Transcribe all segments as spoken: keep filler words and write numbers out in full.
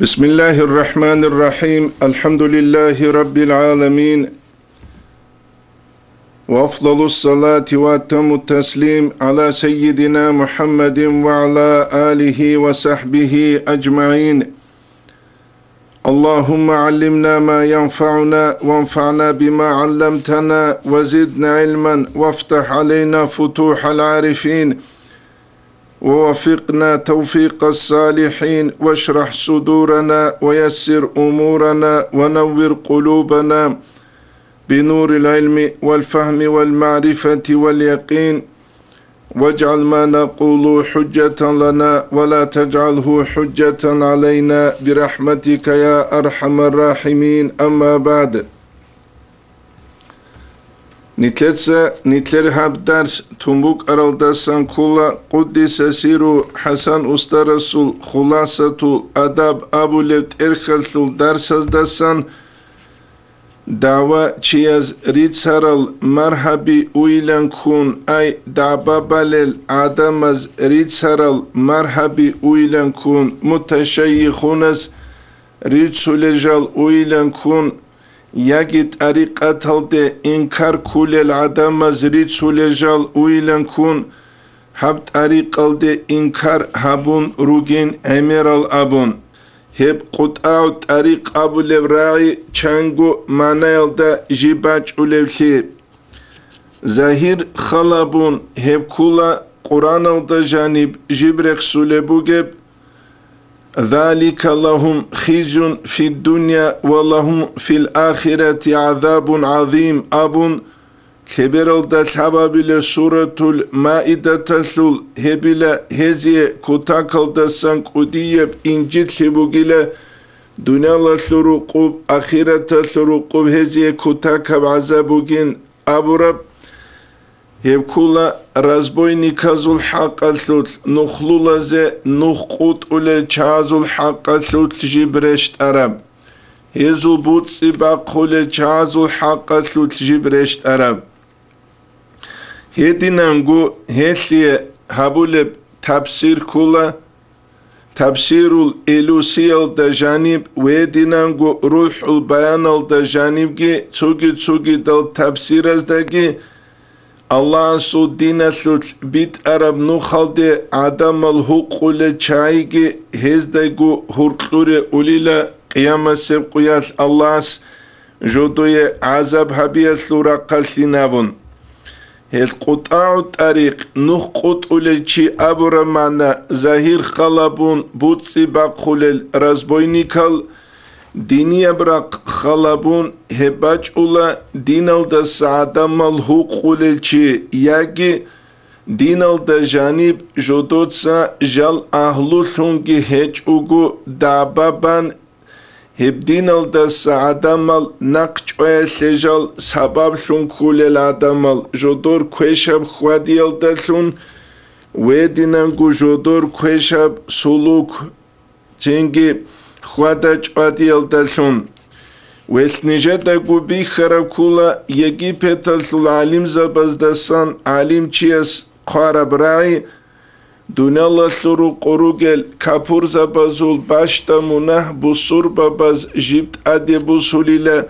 بسم الله الرحمن الرحيم. الحمد لله رب العالمين. وأفضل الصلاة وأتم التسليم على سيدنا محمد وعلى آله وصحبه أجمعين. اللهم علمنا ما ينفعنا وانفعنا بما علمتنا وزدنا علما وافتح علينا فتوح العارفين ووفقنا توفيق الصالحين واشرح صدورنا ويسر أمورنا ونور قلوبنا بنور العلم والفهم والمعرفة واليقين واجعل ما نقول حجة لنا ولا تجعله حجة علينا برحمتك يا أرحم الراحمين. أما بعد. Нилъеца нилъер гьаб дарс тун букӀаралдасан ккола Къуддиса сиру ХӀасан устарасул Хуласатул Адаб абулеб тӀерхьалъул дарсаздасан. ДагӀва чияз рицарал маргьаби уйилан ккун, ай дагӀба балел гӀадамаз рицарал маргьаби уйилан ккун, муташайихунас рицулел жал уйилан ккун, яги тӀарикъаталде инкар ккулел гӀадамаз рицулел жал уйилан ккун, гьаб тӀарикъалде инкар гьабун ругин гӀемерал абун. Гьеб къутӀагӀу тӀарикъ абулеб рагӀи чанго манаялда жиб бачӀулевлъи. Загьир халабун гьеб ккула Къуръаналда жаниб жиб рехсулеб бугеб: «Залика лагьум хизюн фиддуня ва лагьум фил ахирати гӀазабун гӀазим», – абун, лъебералда лъабабилеб суратул Маидаталъул гьебила гьезие кутакалдасан кӀудияб инжитлъи бугила, дуниялалъул рукъуб, ахираталъул рукъуб гьезие кутакаб гӀазаб бугин абураб. Гьеб ккула разбойниказул хӀакъалъулъ, нухлулазе нух къутӀулел чагӀазул хӀакъалъулъ жиб рещтӀараб. Гьезул буцӀцӀи бахъулел чагӀазул хӀакъалъулъ жиб рещтӀараб. Гьединанго гьелъие гьабулеб тафсир ккула, тафсирул Илусиялда жаниб ва гьединанго РухӀул Баяналда жанибги цоги-цогидал тафсираздаги Аллагьасул диналъулъ битӀараб нухалде гӀадамал гьукъулел чагӀиги гьездаго гьуркьуре улила къиямасеб къуялъ Аллагьас жодое гӀазаб гьабиялъул рахъалъин абун. Гьел къутӀагӀу тӀарикъ, нух къутӀулел чи абураб магӀна, загьир халабун буцӀцӀи бахъулел разбойникал, динияб рахъ халабун гьеб бачӀула диналдаса гӀадамал гьукъулел чи яги диналда жаниб жодоца жал агьлулъунги гьечӀого дагӀба бан, гьеб диналдаса гӀадамал нахъ чӀваялъе жал сабаблъун кколел гӀадамал жодор квешаб хьвадиялдалъун ва гьединанго жодор квешаб сулук, цинги хьвада-чӀвадиялдалъун. Велъ нижедаго бихьараб ккула Египеталъул гӀалимзабаздасан гӀалимчияс хъвараб рагӀи, дуниялалъул рукъу ругел капурзабазул бащда мунагь бусурбабаз жиб тӀаде бусулила,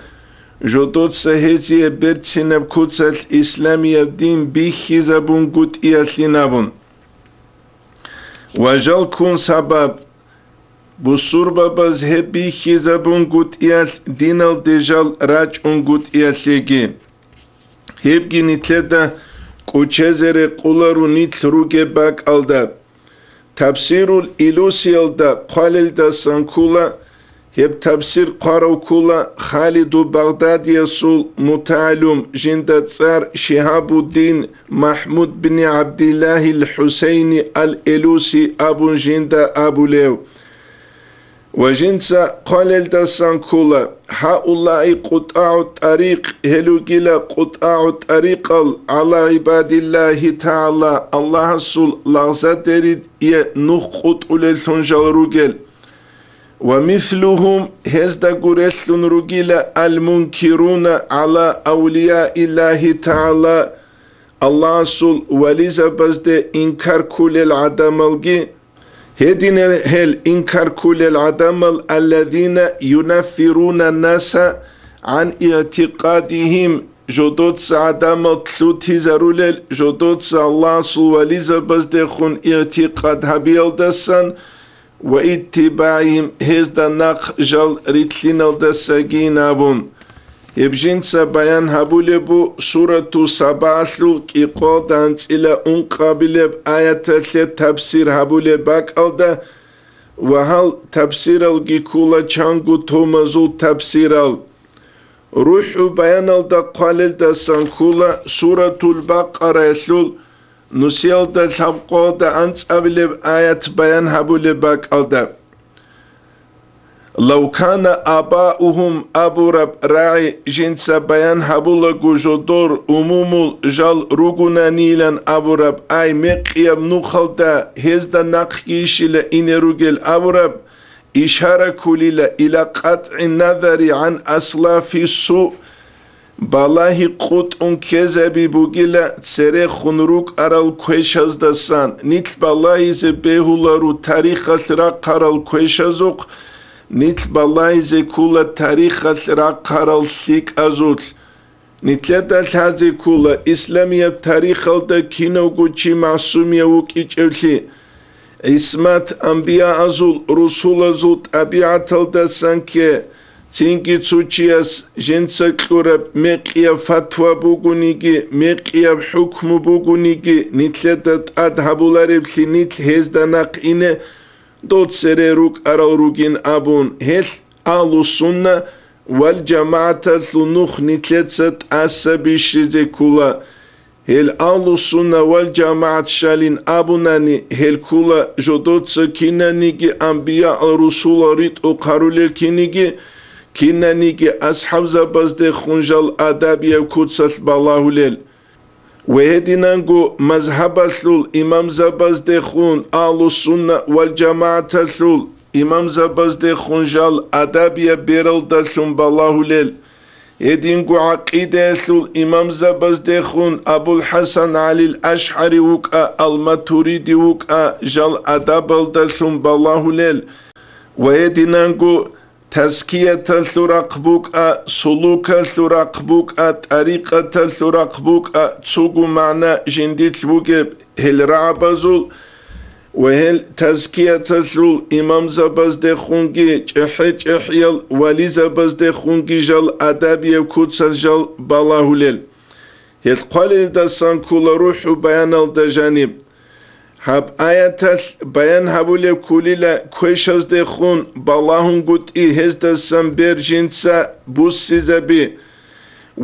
жодоца гьезие берцинаб куцалъ исламияб дин бихьизабунгутӀиялъин абун. Ва жал ккун сабаб, бусурбабаз гьеб бихьизабунгутӀиялъ диналде жал рачӀунгутӀиялъеги. Гьебги нилъеда кӀучезе рекъоларо нилъ ругеб бакӀалда. Тафсирул Илусиялда хъвалелдасан ккула, гьеб тафсир хъварав ккула Халиду Багъдадиясул мутагӀалим, жинда цӀар Шигьабуддин МахӀмуд бни ГӀабдиллагьил ХӀусайни ал-Илуси абун жинда абулев. Ва жинца хъвалелдасан ккула: «ХӀаулаи къутӀагӀу тӀарикъ», гьел ругила къутӀагӀу тӀарикъал гӀала гӀибадиллагьи тагӀала, Аллагьасул лагъзадерие нух къутӀулеллъун жал ругел. «Ва мислугьум», гьезда гуреллъун ругила, «ал-мункируна гӀала авлияиллагьи тагӀала», Аллагьасул вализабазде инкар ккулел гӀадамалги, Гьединал гьел инкар кколел гӀадамал, аллазина юнаффируна наса гӀан игӀтикъадигьим, жодоца гӀадамал лъутизарулел, жодоца Аллагьасул вализабаздехун игӀтикъад гьабиялдасан ва иттибагӀигьим, гьезда нахъ жал рилълъиналдасагин абун. Гьеб жинца баян гьабулеб бу Сурату Сабаалъул кӀикъоялда анцӀила ункъабилеб аяталъе тафсир гьабулеб бакӀалда ва гьал тафсиралги ккола чанго томазул тафсирал. РухӀу баяналда хъвалелдасан ккола Суратул Бакъараялъул нусиялда лъабкъоялда анцӀабилеб аят баян гьабулеб бакӀалда. «Лав кана абаухум» абураб рагӀи жинца баян гьабулаго жодор умумул жал ругунанилан абураб ай мекъияб нухалда гьезда нахъгийищила ине ругел абураб, ишара кколила ила къатӀгӀи назари гӀан аслафи суъ, балагьи къутӀун ккезаби бугила церехун рукӀарал квешаздасан, нилъ балагьизе бегьуларо тарихалъ рахъарал квешазухъ, нилъ балагьизе ккола тарихалъ рахъарал лъикӀазулъ. Нилъеда лъазе ккола исламияб тарихалда кинавго чи магӀсумияв вукӀичӀевлъи. ГӀисмат амбияазул, русулазул тӀабигӀаталдасан кке, цинги цо чияс жинца кьураб мекъияб фатва бугониги, мекъияб хӀукму бугониги, нилъеда тӀад гьабулареблъи нилъ гьезда нахъ ине дол цере рукӀарал ругин абун, гьелъ Агьлу-сунна вал жамагӀаталъул нух нилъеца тӀаса бищизе ккола. Гьел Агьлу-сунна вал жамагӀат щалин абунани, гьел ккола жодоца кинаниги амбиял-русулал ритӀухъ гьарулел киниги, кинаниги асхӀабзабаздехун жал адабияб куцалъ балагьулел. Ва гьединанго мазгьабалъул имамзабаздехун, Агьлу-сунна вал жамагӀаталъул имамзабаздехун жал адабияб бералдалъун балагьулел. Гьединго гӀакъидаялъул имамзабаздехун Абул-ХӀасан ГӀалил АшгӀари вукӀа, Ал-Матуриди вукӀа, жал адабалдалъун балагьулел. Ва гьединанго Тазкияталъул рахъ букӀа, сулукалъул рахъ букӀа, тӀарикъаталъул рахъ букӀа, цого магӀна жиндилъ бугеб гьел рагӀабазул ва гьел тазкияталъул имамзабаздехунги чӀехӀе-чӀехӀиял вализабаздехунги жал адабияб куцалъ жал балагьулел. Гьел хъвалелдасан ккола рухӀу баяналда жаниб. Гьаб аяталъ баян гьабулеб кколила квешаздехун балагьунгутӀи гьездасан бер жинца буссизаби.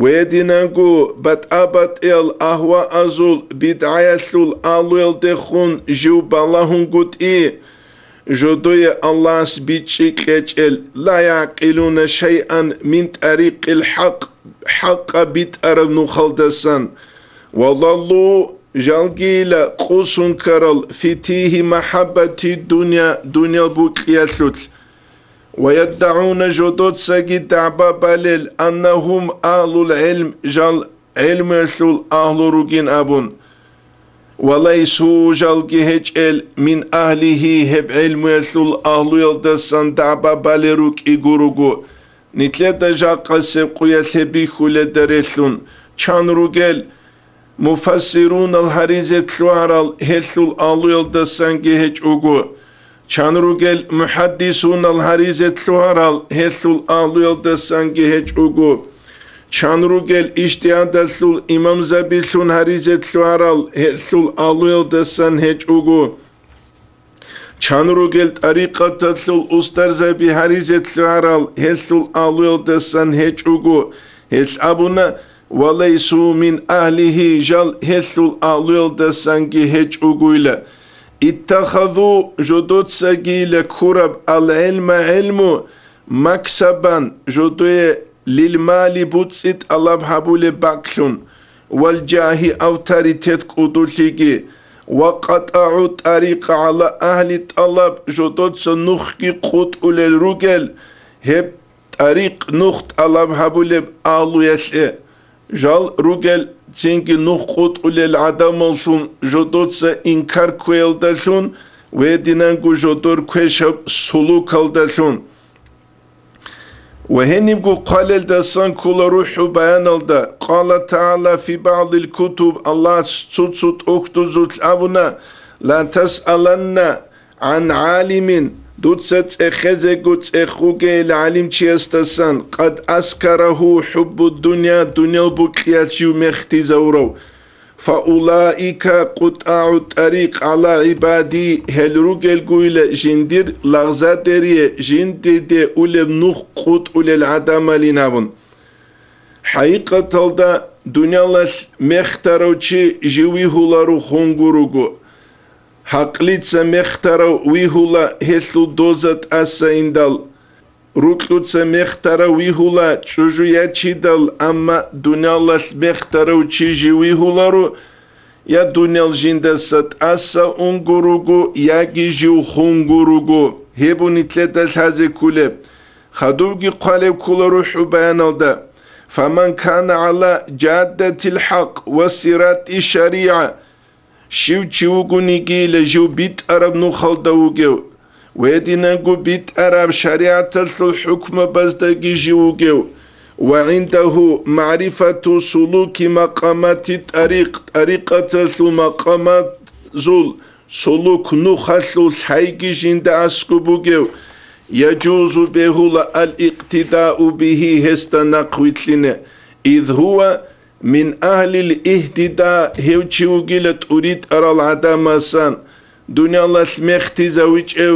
Ва гьединанго батӀа-батӀиял агьваазул, бидгӀаялъул агьлуялдехун жив балагьунгутӀи, жодое Аллагьас бичӀчӀи кьечӀел, ла ягӀкъилуна шайъан мин тӀарикъил хӀакъ, хӀакъа битӀараб нухалдасан, ва даллу, жалгийила къосун ккарал фи тигьи махӀаббати дунъя, дунъял букьиялъулъ, ва яддагӀуна жодоцаги дагӀба балел аннагьум агьлул гӀилм, жал гӀелмуялъул агьлу ругин абун. Ва лайсу жалги гьечӀел мин агьлигьи гьеб гӀелмуялъул агьлуялдасан дагӀба балел рукӀи гуруго, нилъеда жакъасеб къуялъ гьеб бихьуледа релълъун, чан ругел муфассирунал гьаризе лъугьарал гьелъул агьлуялдасанги гьечӀого, чан ругел мухӀаддисунал гьаризе лъугьарал гьелъул агьлуялдасанги гьечӀого, чан ругел ижтигьадалъул имамзабилъун гьаризе лъугьарал гьелъул агьлуялдасан гьечӀого, чан ругел тӀарикъаталъул устарзаби гьаризе лъугьарал гьелъул агьлуялдасан гьечӀого, гьелъ абуна, ва лайсу мин агьлигьи жал гьелъул агьлуялдасанги гьечӀогойила. Иттахазу жодоцагийила ккураб ал-гӀилма гӀилму максабан жодое лилмали буцӀи тӀалаб гьабулеб бакълъун, вал жагьи авторитет кӀудулъиги, ва къатӀагӀу тӀарикъа гӀала агьли тӀалаб жодоца нухги къутӀулел ругел, гьеб тӀарикъ нух тӀалаб гьабулеб агьлуялъе. Жал ругел цинги нух къутӀулел гӀадамаллъун жодоца инкар кквеялдалъун, ва гьединанго жодор квешаб сулукалдалъун. Ва гьенибго хъвалелдасан ккола РухӀул Баяналда, قال تعالى في بعض الكتب, Аллагьас цо-цо тӀохьдузулъ абуна: «لا تسألن عن عالم», дуца цӀехезего цӀех вугейил гӀалимчиясдасан, «قد أسكره حب الدنيا», дуниял бокьиялъ жив мехтизавурав. «فأولئك قطاع الطريق على عبادي», гьел ругелгойила жиндир лагъзадерие жиндиде улеб нух къутӀулел гӀадамалин абун. ХӀакъикъаталда дуниялалъ мехтарав чи жив вигьуларо хун гуруго. Гьакълица мехтарав вигьула гьелъул доза тӀаса индал. Рукьуца мехтарав вигьула чӀужу ячидал, амма дуниялалъ мехтарав чи жив вигьуларо, я дуниял жиндаса тӀаса унго руго, яги жив хунго руго. Гьеб нилъеда лъазе кколеб. Хадубги хъвалеб ккола РухӀул Баяналда: «فمن كان على جادة الحق وصراط الشريعة», щив чи вугонигийила жив битӀараб нухалда вугев, ва гьединанго битӀараб шаригӀаталъул хӀукмабаздаги жив вугев, «وعنده معرفة سلوك مقامات الطريق», тӀарикъаталъул макъамазул сулук нухалъул лъайги жинда аскӀоб бугев, «يجوز», бегьула, «الاقتداء به», гьесда нахъвилълъине, «إذ هو من أهل الاهتداء», гьев чи вугила тӀуритӀарал гӀадамасан, дуниялалъ мехтизавичӀев,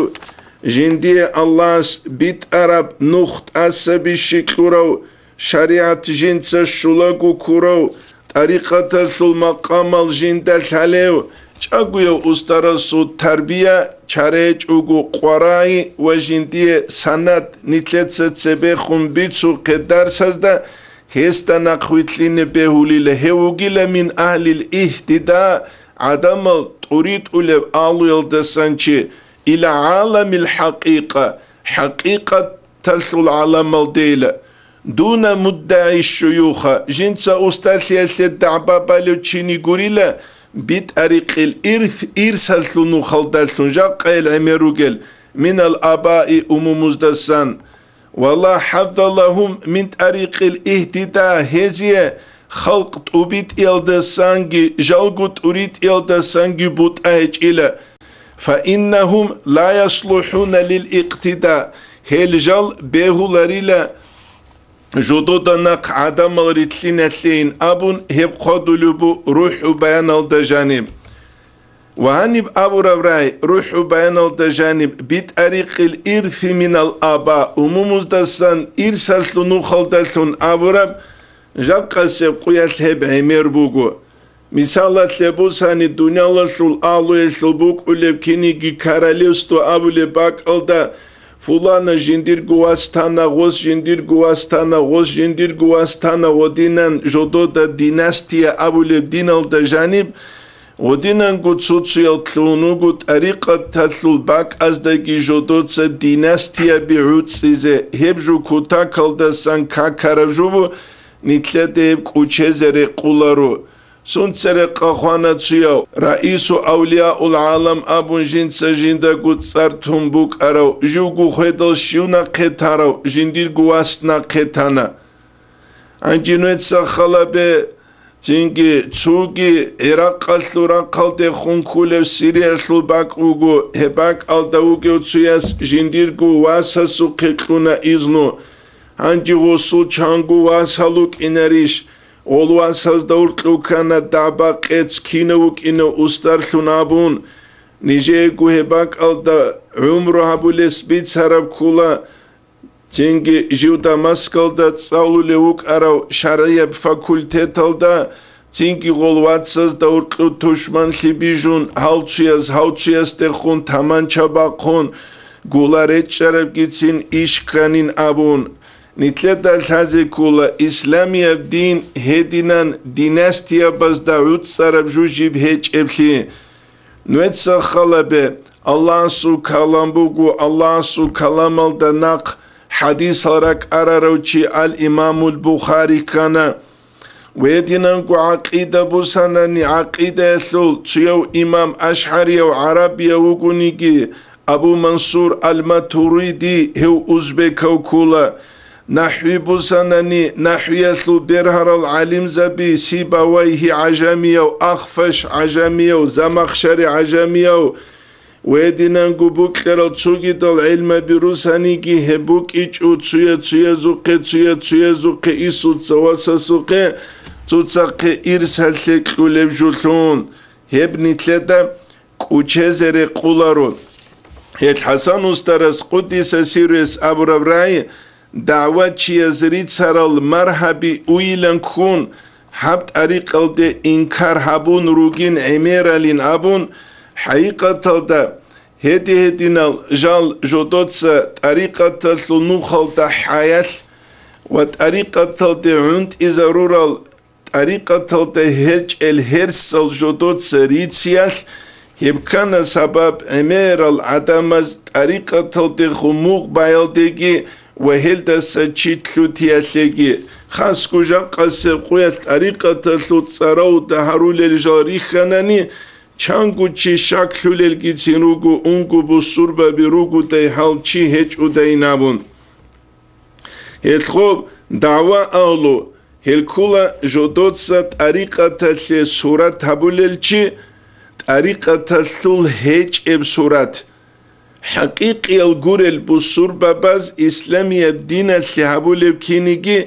жиндие Аллагьас битӀараб нух тӀаса бищи кьурав, шаригӀат жинца щулаго ккурав, тӀарикъаталъул макъамал жинда лъалев, чӀагояв устарасул тарбия, чарайчӀого къварай ва жиндие санад нилъеца цебехун бицухъе дарсазда, гьесда нахъвилълъине бегьулила, гьев вугила «من أهل الاهتداء», гӀадамал тӀуритӀулеб агьлуялдасан чи, «إلى عالم الحقيقة», хӀакъикъаталъул гӀаламалдейила. «دون مدعي الشيوخة», жинца устарлъиялъе дагӀба балев чини гурила, «بطريق الإرث», ирсалъул нухалдалъун жакъайил гӀемер ругел, «من الآباء», умумуздасан. «ولا حظ لهم من طريق الاهتداء», гьезие халкъ тӀубитӀиялдасанги жалго тӀуритӀиялдасанги бутӀа гьечӀила. «فإنهم لا يصلحون للاقتداء», гьел жал бегьуларила жодода нахъ гӀадамал рилълъиналъейин абун гьеб хъвадулеб бу РухӀул Баяналда жаниб. Ва гьаниб абураб рай РухӀул Баяналда жаниб, «بطريق الإرث من الآباء», умумуздасан ирсалъул нухалдалъун абураб, жакъасеб къуялъ гьеб гӀемер буго. Мисалалъе бусани, дуниялалъул агьлуялъул букӀулеб киниги королевство абулеб бакӀалда, фулана жиндирго вас тана, гъос жиндирго вас тана, гъос жиндирго вас тана, гъодинан жодода династия абулеб диналда жаниб, гъодинанго цо-цоял лъугьун вуго тӀарикъаталъул бакӀаздаги жодоца династияби гӀуцӀизе, гьеб жо кутакалдасан какараб жо бу, нилъеда гьеб кӀучезе рекъоларо. Сунца рекъа хвана цояв, раису авлияул гӀалам абун жинца жиндаго цӀар тун букӀарав, живго хведал щив нахъе тарав, жиндирго вас нахъе тана. Гьанже нужеца хал гьабе, цинги цоги ГӀиракъалъул рахъалдехун кколев Сириялъул бакӀ вуго, гьеб бакӀалда вугев цояс жиндирго васасухъе кьуна изну. Гьанже гъосул чанго вас гьал вукӀинарищ? Гъол васазда уркьув ккана дагӀба-къец кинав вукӀинев устарлъун абун, нижеего гьеб бакӀалда гӀумру гьабулес бицараб ккола. Цинги жив Дамаскалда цӀалулев вукӀарав шаргӀияб факультеталда, цинги гъол вацазда уркьув тушманлъи бижун, гьалцуяз гьавцуясдехун таманча бахъун, гула речӀчӀарабгицин иш кканин абун. Нилъеда лъазе ккола исламияб дин гьединан династиябазда гӀуцӀараб жо жиб гьечӀеблъи. Нужеца хал гьабе, Аллагьасул калам буго, Аллагьасул каламалда нахъ хӀадисал ракӀарарав чи ал-Имамул Бухари ккана. Гьединанго гӀакъида бусанани, гӀакъидаялъул цуяв имам ашгӀарияв гӀарабияв вугониги, Абу Мансур ал-Матуриди гьев узбекав ккола. НахӀви бусанани, нахӀвиялъул бергьарал гӀалимзаби Сибавайгьи гӀажамияв, Ахфаш гӀажамияв, Замахшари гӀажамияв, гьединанго букӀарал цогидал гӀелмаби русаниги гьеб букӀичӀо, цуя-цуязухъе, цуя-цуязухъе, инсуца васасухъе, цоцахъе ирсалъе кьолеб жолъун. Гьеб нилъеда кӀочезе рекъоларо. Гьел ХӀасан устарас, къуддиса сирругьу, абураб рагӀи, дагӀвачияз рицарал маргьаби уйилан ккун, гьаб тӀарикъалде инкар гьабун ругин гӀемералин абун, хӀакъикъаталда гьеди-гьединал жал жодоца тӀарикъаталъул нухалда хӀаялъ ва тӀарикъаталде гӀунтӀизарурал тӀарикъаталда гьечӀел гьерсал жодоца рициялъ, гьеб ккана сабаб гӀемерал гӀадамаз тӀарикъаталдехун мугъ баялдеги ва гьелдаса чи лъутиялъеги. Хасго жакъасеб къоялъ тӀарикъаталъул цӀаравда гьарулел жал рихьанани, чанго чи щаклъулелгицин руго, унго бусурбаби ругодай гьал чи гьечӀодайин абун. Гьелъго дагӀва агьлу, гьел ккола жодоца тӀарикъаталъе сурат гьабулел чи, тӀарикъаталъул гьечӀеб сурат. ХӀакъикъиял гурел бусурбабаз исламияб диналъе гьабулеб киниги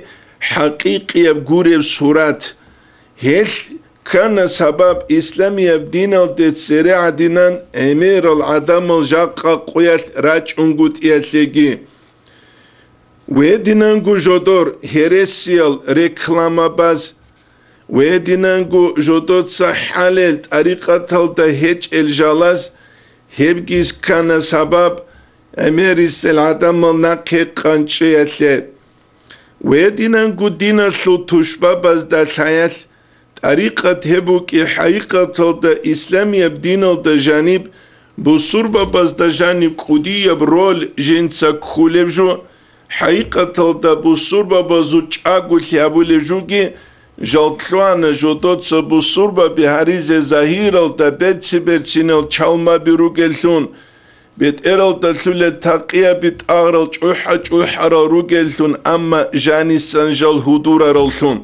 хӀакъикъияб гуреб сурат. Гьелъ ккана сабаб исламияб диналде цере гӀадинан гӀемерал гӀадамал жакъа къоялъ рачӀунгутӀиялъеги. Гьединанго жодор гьересиял рекламабаз, гьединанго жодоца хӀалел тӀарикъаталда гьечӀел жалаз, гьебги ккана сабаб гӀемерисел гӀадамал нахъе къанчӀеялъе. Гьединанго диналъул тушбабазда лъаялъ, тӀарикъат гьеб букӀи хӀакъикъаталда исламияб диналда жаниб, бусурбабазда жаниб кӀудияб роль жинца кколеб жо, хӀакъикъаталда бусурбабазул чӀаголъи гьабулеб жоги, жал лъугьана жодоца бусурбаби гьаризе загьиралда берци-берцинал чалмаби ругеллъун, бетӀералда лъулел такъияби тӀагърал чӀухӀа-чӀухӀарал ругеллъун, амма жанисан жал гьудурараллъун.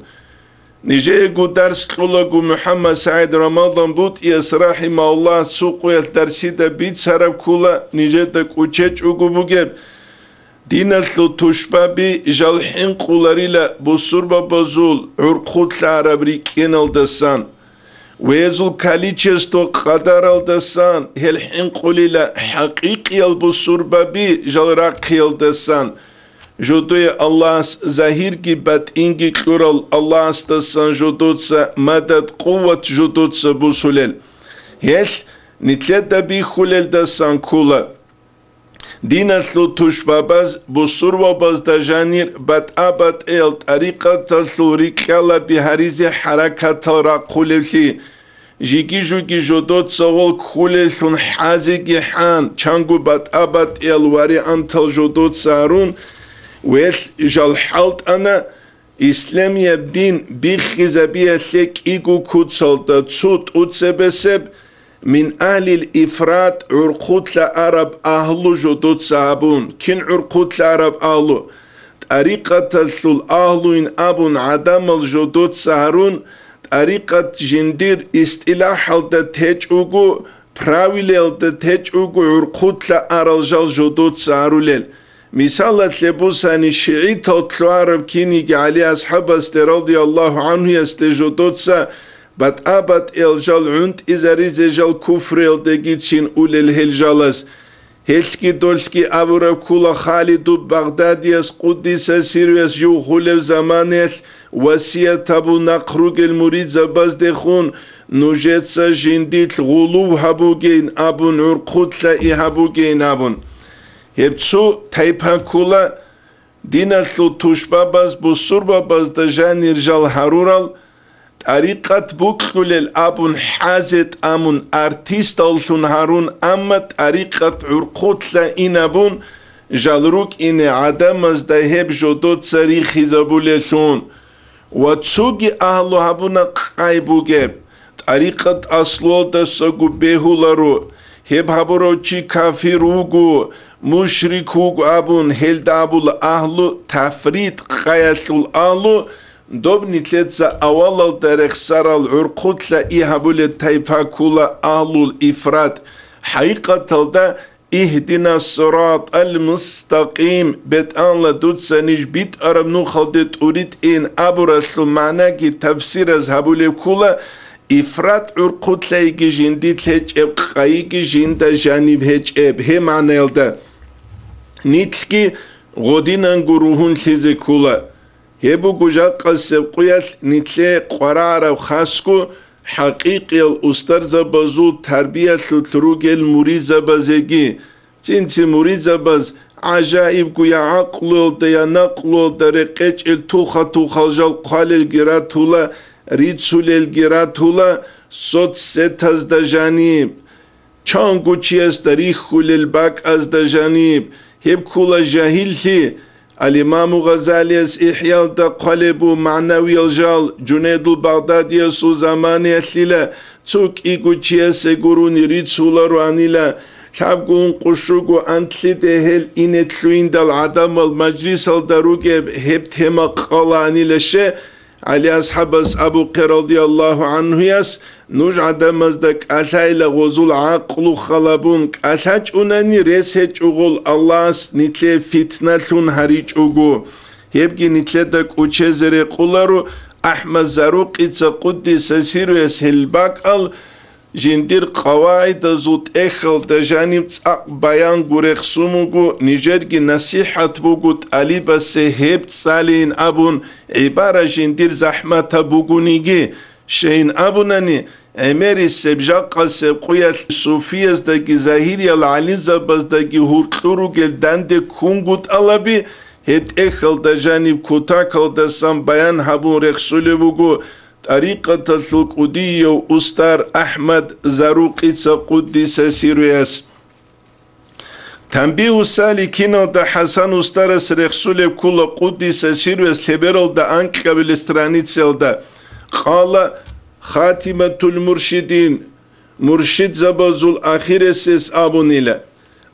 Нижеего дарс кьолаго МухӀаммад СагӀид Рамадан БутӀияс, рахӀимагьуллагь, цо къоялъ дарсида бицараб ккола, нижеда кӀочечӀого бугеб. Диналъул тушбаби жал хӀинкъуларила бусурбабазул гӀурхъулъараб рикӀкӀиналдасан. Везул количество къадаралдасан гьел хӀинкъулила хӀакъикъиял бусурбаби жал рахъиялдасан. Жодое Аллагьас загьирги батӀинги кьурал Аллагьасдасан жодоца мадад-къуват жодоца бусулел. Гьелъ нилъеда бихьулелдасан ккола. Диналъул тушбабаз бусурбабазда жанир батӀа-батӀиял тӀарикъаталъул рикьалаби гьаризе хӀаракатал рахъулевлъи, жиги-жуги жодоца гъол кколеллъун хӀазеги хӀан, чанго батӀа-батӀиял вариантал жодоца гьарун, велъ жал хӀалтӀана, исламияб дин биххизабиялъе кӀиго куцалда цо тӀуцебесеб, мин агьлил ифрат гӀурхъулъа араб агьлу жодоца абун. Кин гӀурхъулъа араб агьлу? ТӀарикъаталъул агьлуин абун гӀадамал жодоца гьарун, тӀарикъат жиндир истилахӀалда течӀого, правилаялда течӀого гӀурхъулъа арал жал жодоца гьарулел. Мисалалъе бусани, шигӀитал лъугьараб киниги ГӀали асхӀабасде радияллагьу гӀанхуясде жодоца батӀа-батӀиял жал гӀунтӀизаризе жал куфриялдегицин улел гьел жалаз. Гьелъги долъги абураб ккола Халиду Багъдадияс, къуддиса сирругьу, жив хулев заманаялъ васият гьабун нахъ ругел муридзабаздехун, нужеца жиндилъ гъулув гьабугейин абун, гӀурхъулъа и гьабугейин абун. Гьеб цо тайпа ккола, диналъул тушбабаз бусурбабазда жанир жал гьарурал, тӀарикъат букьулел абун хӀазе тӀамун артисталлъун гьарун, амма тӀарикъат гӀурхъулъа инабун жал рукӀине гӀадамазда гьеб жодоца рихизабулеллъун. ва цоги агьлу гьабуна къай бугеб. ТӀарикъат аслуялдасаго бегьуларо, гьеб гьабурав чи кафир вуго, мушрик вуго абун, гьелда абула агьлу тафрит, къаялъул агьлу. Доб нилъеца авалалда рехсарал гӀурхъулъа и гьабулеб тайпа ккола агьлул ифрат. ХӀакъикъаталда, «Игьдина сиратал мустакъим», БетӀалла, дуца ниж битӀараб нухалде тӀуритӀин абуралъул магӀнаги тафсираз гьабулеб ккола, ифрат гӀурхъулъайги жиндилъ гьечӀеб, къайиги жинда жаниб гьечӀеб. Гьеб магӀнаялда нилъги гъодинанго ругьунлъизе ккола. Гьеб буго жакъасеб къуялъ нилъее къваригӀараб хасго хӀакъикъиял устарзабазул тарбиялъулъ ругел муридзабазеги. Цинцин муридзабаз гӀажаибго я гӀакълуялда, я накълуялда рекъечӀел туха-тухал жал хъвалелги ратула, рицулелги ратула соцсетазда жаниб. Чанго чиясда рихьулел бакӀазда жаниб, гьеб ккола жагьиллъи. Ал-Имаму Гъазалияс ИхӀялда хъвалеб буго магӀнавиял жал, Жунейдул Багъдадиясул заманаялъила цо кӀиго чиясе гурони рицулароанила, лъабго-ункъо-щуго анлъиде гьел ине лъугьиндал гӀадамал мажлисалда ругеб гьеб тема къалаанила ще. ГӀали асхӀабас абухъе радияллагьу гӀанхуяс: «Нуж гӀадамазда кӀалъайила гъозул гӀакълу халабун, кӀалъачӀунани рес гьечӀо гъол Аллагьас нилъее фитналъун гьаричӀого». Гьебги нилъеда кӀучезе рекъоларо АхӀмад Зарукъица, къуддиса сирруяс, гьел бакӀал жиндир къавагӀидазул тӀехьалда жаниб цӀакъ баянго рехсун вуго, нижерги насихӀат буго тӀалибасе гьеб цӀалейин абун гӀибара жиндир захӀматаб бугониги. Щайин абунани, гӀемерисеб жакъасеб къуялъ суфияздаги загьириял гӀалимзабаздаги гьуркьур ругел данде ккунгутӀалаби гьеб тӀехьалда жаниб кутакалдасан баян гьабун рехсулеб буго тӀарикъаталъул кӀудияв устар АхӀмад Зарукъица, къуддиса сирруяс. Танбигьу саликиналда ХӀасан устарас рехсулеб ккола, къуддиса сирруяс, лъебералда анкьабилеб страницаялда. Къала хатиматул муршидин, муршидзабазул ахиресес абунила.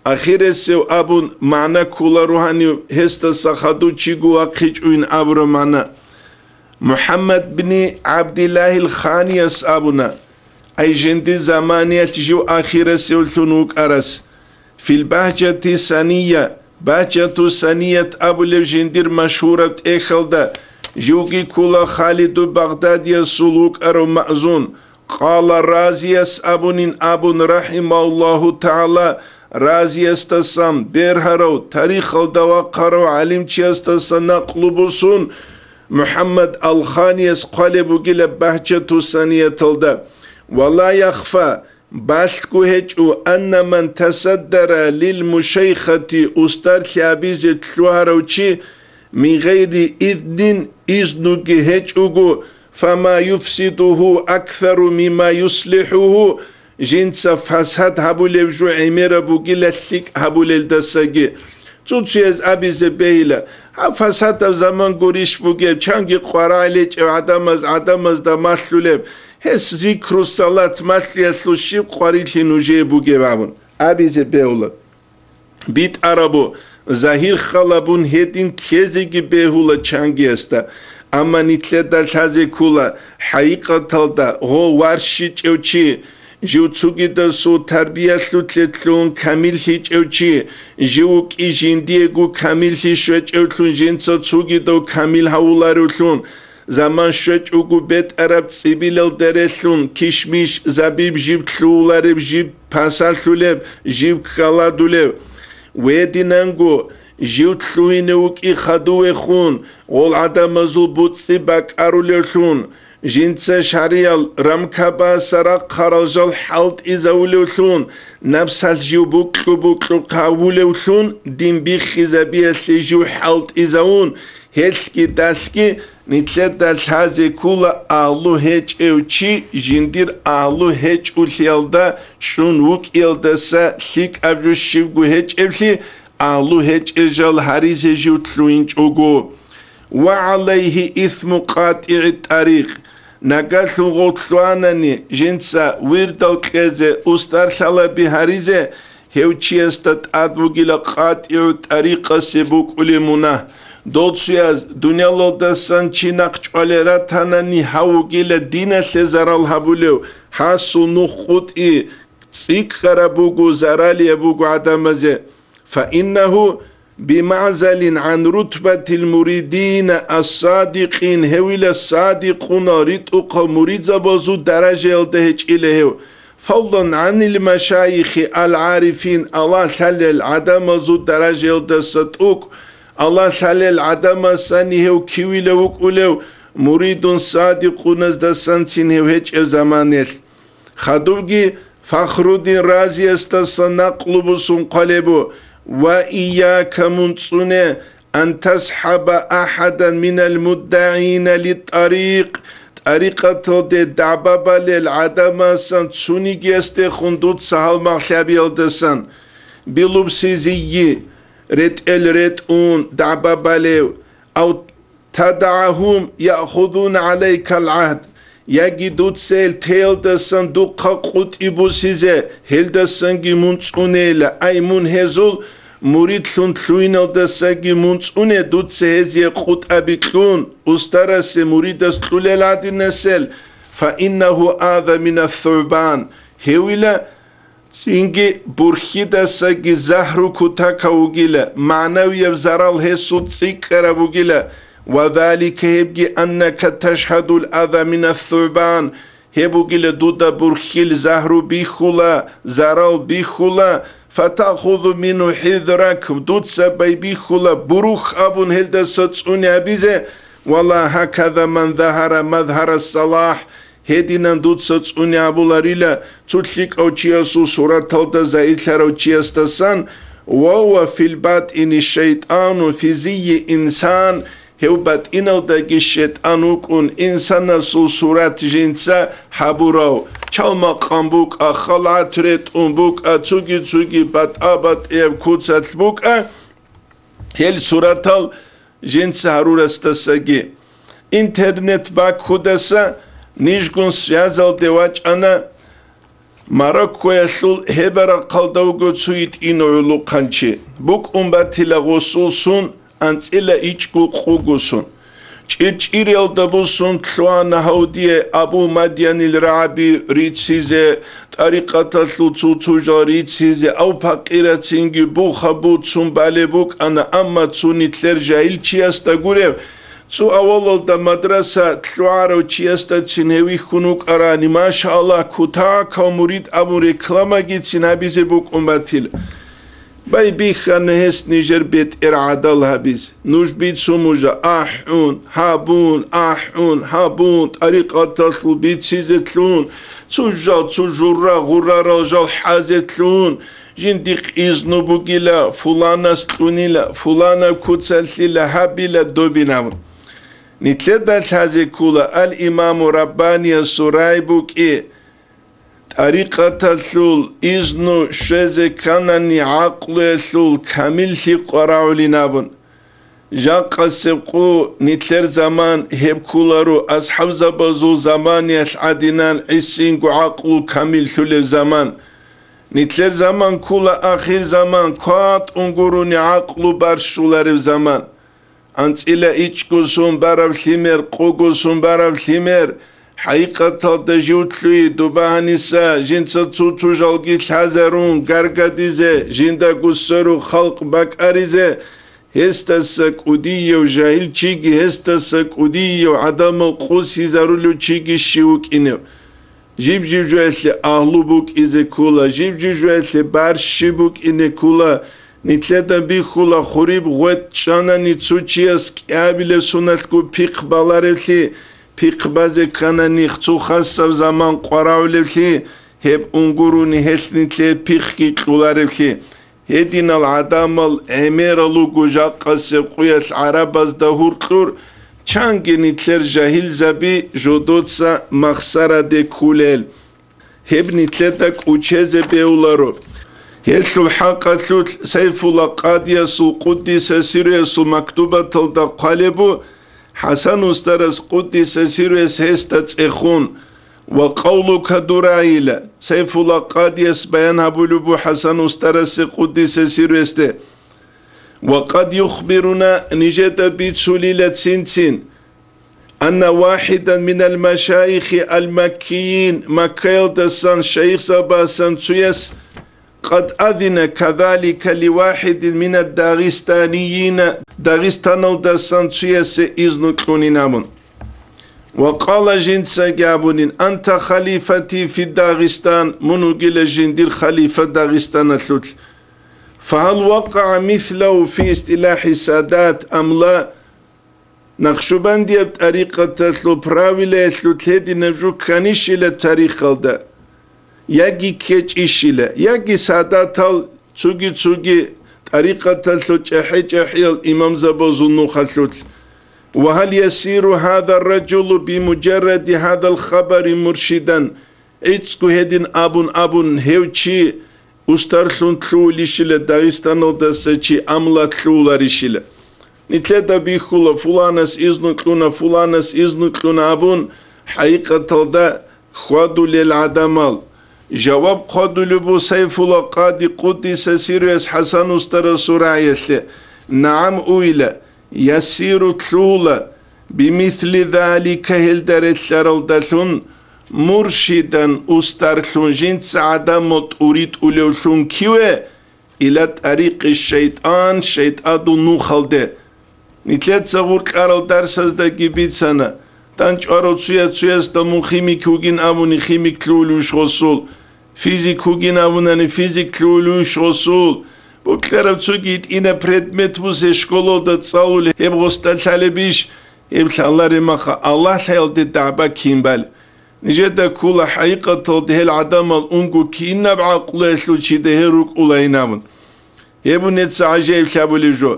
Ахиресев абун магӀна кколаро гьанив, гьесдаса хадув чиго вахъичӀойин абураб магӀна. МухӀаммад бни ГӀабдиллагьил Ханияс абуна, ай жинди заманиялъ жив ахирасевлъун вукӀарас, фил багьжати сания, багьжату саният абулеб жиндир машгьураб тӀехьалда, живги ккола Халиду Багъдадиясул вукӀарав маъзун, Къала Разияс абунин абун, рахӀимагьуллагьу тагӀала, Разиясдасан бергьарав, тарихалда вахъарав гӀалимчиясдаса накълу бусун, МухӀаммад Алханияс хъвалеб бугила Багьчату Санияталда: «Ва ла яхфа, балъго гьечӀо, анна ман тасаддара лил мушайхати, устарлъи абизе лъугьарав чи, мин гъайри изнин, изнуги гьечӀого, фама юфсидуху аксару мимма юслихӀуху, жинца фасад гьабулеб жо гӀемераб бугила лъикӀ гьабулелдасаги». Цо-цояз абизе бегьила: «Гьаб фасадаб заман гурищ бугеб, чанги къварагӀел гьечӀев гӀадамаз гӀадамазда малъулеб, гьес зикру салат малъиялъул щиб къварилъи нужее бугеб?» абун абизе бегьула. БитӀарабу, загьир халабун гьедин ккезеги бегьула чангиясда, амма нилъеда лъазе ккола, хӀакъикъаталда гъо варшичӀев чи, жив цугидасул тарбиялъулъе лъугьун камиллъичӀев чи, жив вукӀи жиндиего камиллъи щвечӀевлъун жинца цугидав камил гьавуларевлъун, заман щвечӀого бетӀараб цӀибилал дерелъун, кишмиш, забиб жиб лъугьулареб, жиб пасалъулеб, жиб ккаладулев. Гьединанго, жив лъугьине вукӀи хадувехун, гъол гӀадамазул буцӀцӀи бакӀарулевлъун, жинца шариял рамкабаса рахъарал жал хӀалтӀизавулевлъун, напсалъ жив букьу-букьухъ гьавулевлъун, дин биххизабиялъе жив хӀалтӀизавун, гьелъги далъги нилъеда лъазе ккола, агьлу гьечӀев чи жиндир агьлу гьечӀулъиялда чӀун вукӀиялдаса лъикӀаб жо щибго гьечӀеблъи, агьлу гьечӀел жал гьаризе жив лъугьинчӀого. ва гӀалайгьи исму къатӀигӀи тӀарикъ. Нагагьлъун гъов лъугьанани жинца вирдал кьезе, устар лъалаби гьаризе, гьев чиясда тӀад вугила къатӀигӀу тӀарикъасе букӀулеб мунагь. Дол цояз дуниялалдасан чи нахъ чӀвалел ратанани гьав вугила диналъе зарал гьабулев, гьасул нух къутӀи цӀикӀкӀараб буго, заралияб буго гӀадамазе. Фаиннагьу бимагӀзалин гӀан рутбатил муридина ас-садикъин, гьевила садикъунал ритӀухъал муридзабазул даражаялда гьечӀила гьев. Фаллан гӀанил машайихи ал-гӀарифин, Аллагь лъалел гӀадамазул даражаялдаса тӀукӀ, Аллагь лъалел гӀадамасани гьев кивила вукӀулев, муридун садикъуназдасанцин гьев гьечӀеб заманалъ. Хадубги Фахруддин Разиясдаса накълу бусун хъвалебу: «Ва ийяка, мун цӀуне, ан тасхӀаба ахӀадан минал муддагӀина литтӀарикъ, тӀарикъаталде дагӀба балел гӀадамасан цунигиясдехун дуца гьалмагълъабиялдасан, билубси зийи, ретӀел ретӀун дагӀба балев, ав тадагӀагьум яхузуна гӀалайкал гӀагьд, яги дуца гьел теялдасан духъа къутӀи бусизе, гьелдасанги мун цӀунейила, ай, мун гьезул муридлъун лъугьиналдасаги мун цӀуне, дуца гьезие къутӀаби кьун, устарасе муридас кьулел гӀадинасел, фаиннагьу аза минас-сугӀбан, гьевила цинги бурхьидасаги загьру кутакав вугила, магӀнавияб зарал гьесул цӀикӀкӀараб бугила, ва залика, гьебги, аннака ташгьадул аза минас-сугӀбан, гьеб бугила дуда бурхьил загьру бихьула, зарал бихьула, фатахузу мингьу хӀизрак, дуца байбихьула бурух абун гьелдаса цӀуни абизе, вала гьаказа ман загьара мазгьарас-салахӀ, гьединан дуца цӀуни абуларила цо лъикӀав чиясул сураталда загьирлъарав чиясдасан, ва гьува фил батӀини шайтӀану фи зийи инсан, гьев батӀиналдаги шайтӀан вукӀун, инсанасул сурат жинца гьабурав, чалмакъан букӀа, халгӀат ретӀун букӀа, цуги-цуги батӀа-батӀияб куцалъ букӀа, гьел суратал жинца гьарурасдасаги. Интернет баккудаса нижгун связалде вачӀана. Мароккоялъул гьебарахъалда вуго цо гьитӀинав гӀулухъанчи. БукӀун батила гъусул сун, анцӀила ичӀго къуго сун. ЧӀирчӀириялда бусун лъугьана гьавдие Абу Мадьянил рагӀаби рицизе, тӀарикъаталъул цо-цо жал рицизе, ав пакъирацинги буха буцун балеб букӀана, амма цо нилъер жагьилчиясда гуреб, цо авалалда мадраса лъугӀарав чиясдацин гьев вихьун вукӀарани, машааллагь, кутакав мурид абун рекламагицин гьабизе букӀун батила. Байбихьана гьес нижер бетӀер гӀадал гьабизе. Нуж бицун нужа, ахӀун, гьабун, ахӀун, гьабун, тӀарикъаталъул бицизе лъун, цо жал, цо журра гъуррарал жал хӀазе лъун, жиндихъ изну бугила, фуланас кьунила, фулана куцалъила, гьабила, добин абун. Нилъеда лъазе ккола ал-Имаму Раббаниясул рай букӀи, тӀарикъаталъул изну щвезе кканани, гӀакълуялъул камиллъи къварагӀулин абун. Жакъасеб къо нилъер заман гьеб кколаро асхӀабзабазул заманиялъ гӀадинан гӀисинго гӀакълу камиллъулеб заман. Нилъер заман ккола ахир заман, кватӀун гурони гӀакълу барщулареб заман. АнцӀила ичӀго сун бараб лъимер, къого сун бараб лъимер, хӀакъикъаталда жив лъугьи, дуба гьаниса жинца цо-цо жалги лъазарун, гаргадизе, жиндаго сверу халкъ бакӀаризе, гьесдаса кӀудияв жагьилчиги, гьесдаса кӀудияв гӀадамал къосизарулев чиги щив вукӀинев? Жиб-жиб жоялъе агьлу букӀизе ккола, жиб-жиб жоялъе барщи букӀине ккола. Нилъеда бихьула, хуриб гъветӀ чӀанани цо чияс кӀиабилеб соналъго пихъ баларевлъи, пихъ базе кканани цо хасаб заман къварагӀулевлъи, гьеб унгуруни гьелъ нилъее пихъги кьоларевлъи. Гьединал гӀадамал гӀемерал руго жакъасеб къуялъ гӀарабазда гьуркьур, чанги нилъер жагьилзаби жодоца махсараде кколел. Гьеб нилъеда кӀучезе бегьуларо. Гьелъул хӀакъалъулъ Сайфулла Къадиясул къуддиса сирруясул мактубаталда хъвалебу, ХӀасан устарас къуддиса сирруяс гьесда цӀехун, ва къавлука дурайила, Сайфулла къадияс баян гьабулеб бу ХӀасан устарасе къуддиса сирруясде. Ва къад юхбируна, нижеда бицулила цин-цин, анна вахидан минал машайихи ал-маккийин, Маккаялдасан шайихзабасан цуяс, къад азина казалика ливахидин минад дагъистанийина, Дагъистаналдасан цуясе изну кьунин абун. Ва къала, жинцаги абунин, анта халифати фи Дагъистан, мун вугила жиндир халифа Дагъистаналъулъ. Фагьал вакъагӀа мислав фи истилахӀи садат ам ла? Нахшубандияб тӀарикъаталъул правилаялъул лъединаб жо кканищила тарихалда, яги ккечӀищила, яги садатал цуги-цуги тӀарикъаталъул чӀахӀи-чӀахӀиял имамзабазул нухалъулъ. Ва гьал ясиру гьаза ражулу бимуджарради гьазал хабари муршидан? ГӀицӀго гьедин абун-абун гьев чи устарлъун лъугьулищила Дагъистаналдаса чи амлат лъугьуларищила? Нилъеда бихьула, фуланас изну кьуна, фуланас изну кьуна абун, хӀакъикъаталда хьвадулел гӀадамал. Жаваб хъвадулеб бу Сайфула къади къуддиса сирруяс ХӀасан устарасул рагӀиялъе. НагӀам, уйла, ясиру лъугьула, бимисли залика гьелда релълъаралдалъун, муршидан устарлъун жинца гӀадамал тӀуритӀулевлъун киве, ила тӀарикъи шайтӀан, шайтӀадул нухалде. Нилъеца гъуркьарал дарсаздаги бицана, дандчӀварав цуя-цуясда мун химик вугин абуни химик лъугьулевищ гъосул, физик вугин абунани физик лъугьулевищ гъосул, букьараб цоги гьитӀинаб предмет бусе школалда цӀалулеб гьеб гъосда лъалебищ, гьеб лъалареб маха Аллагьлъаялде дагӀба кин бали. Нижеда ккола хӀакъикъаталда гьел гӀадамал унго кинаб гӀакълуялъул чида гьел рукӀулайин абун. Гьеб нижеца гӀажаиблъабулеб жо.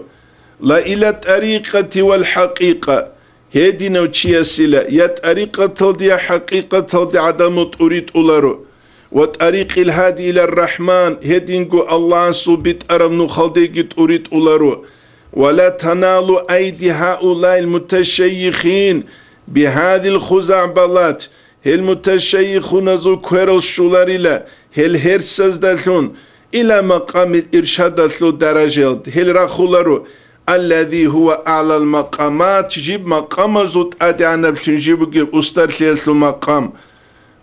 Ла ила тӀарикъати вал хӀакъикъа. Гьединав чиясила я тӀарикъаталде, я хӀакъикъаталде гӀадамал тӀуритӀуларо. Ва тӀарикъил гьади илар рахӀман, гьединго Аллагьасул битӀараб нухалдеги тӀуритӀуларо. Ва ла таналу айди гьаулаил муташайихин бигьадил хузагӀбалат. Гьел муташайихуназул кверал щоларила гьел гьерсаздалъун, ила макъамил иршадалъул даражаялда гьел рахуларо, аллади гьува аълал макъамат, жиб макъамазул тӀадегӀанаблъун жиб бугеб устарлъиялъул макъам.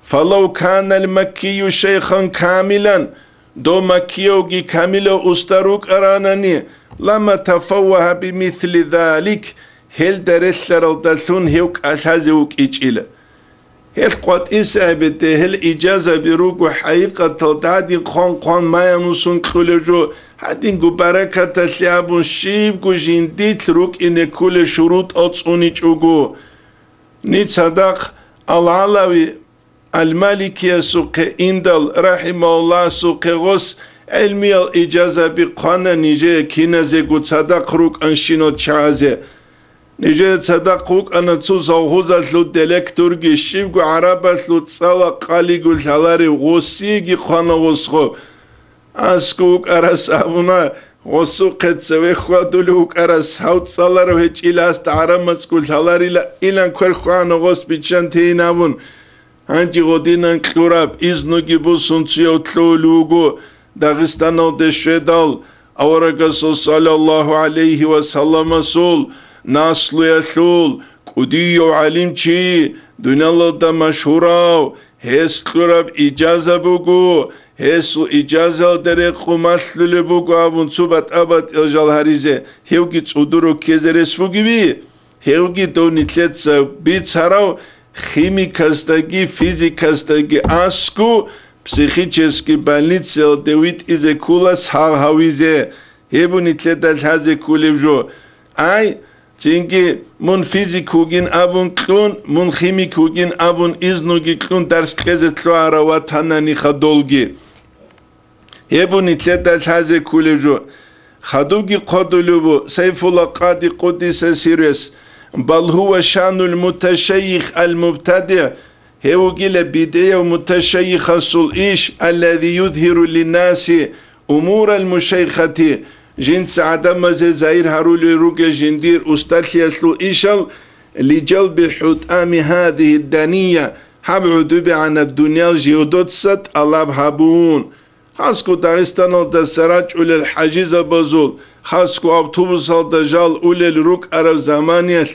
Фалав канал маккию шайхан камилан, дов маккиявги камилав устар рукӀаранани, лама тафаввагьа бимисли залик, гьелда релълъаралдалъун гьев кӀалъазе вукӀичӀила. Гьел къватӀисабиде гьел ижазаби руго хӀакъикъаталда гьадин хъван-хъван маямусун кьулев жо, гьадинго баракаталъе абун щибго жиндилъ рукӀине кколел шурутӀал цӀуничӀого. Ни цадахъ Ал-ГӀалави Ал-Маликиясухъе индал, рахӀимагьуллагьасухъе гъос гӀелмиял ижазаби хъвана нижее киназего цадахъ рукӀанщинал чагӀазе. Нижее цадахъ вукӀана цо совхозалъул директорги, щибго гӀарабалъул цӀала къалиго лъаларев гъосиеги хъвана гъосго. АскӀов вукӀарас абуна, гъосухъе цеве хьвадулев вукӀарас, гьав цӀаларав гьечӀила, гьасда гӀараб мацӀго лъаларила, илан квер хьвана гъос биччан тейин абун. Гьанже гъодинан кьураб изнуги босун цуяв лъугьулев вуго Дагъистаналде щведал, аварагасул саллаллагьу гӀалайгьи ва салламасул наслуялъул кӀудияв гӀалимчи, дуниялалда машгьурав, гьес кьураб ижаза буго, гьесул ижазаялда рекъон малъулеб буго абун цо батӀа-батӀиял жал гьаризе, гьевги цӀудур роккезе рес бугеви? Гьевги дов нилъеца бицарав химикасдаги физикасдаги аскӀов психический больницаялде витӀизе ккола сагъ гьавизе, гьеб нилъеда лъазе кколеб жо. Ай, цинги мун физик вугин абун кьун, мун химик вугин абун изнуги кьун дарс кьезе лъугьарав ватанани хадолги. Гьеб нилъеда лъазе кколеб жо. Хадубги хъвадулеб бу Сайфулла къади къуддиса сирруяс, бал гьува шанул муташайих ал-мубтадигӀ, гьев вугила бидгӀияв муташайихасул иш, аллази юзгьиру линнаси умурал мушайхати, жинца гӀадамазе загьир гьарулел ругел жиндир устарлъиялъул ишал Лиджалби хӀутӀами гьадигьи дания, гьаб гӀудубигӀанаб дуниял жиудоца тӀалаб гьабун. Хасго Дагъистаналдаса рачӀулел хӀажизабазул, хасго автобусалда жал улел рукӀараб заманиялъ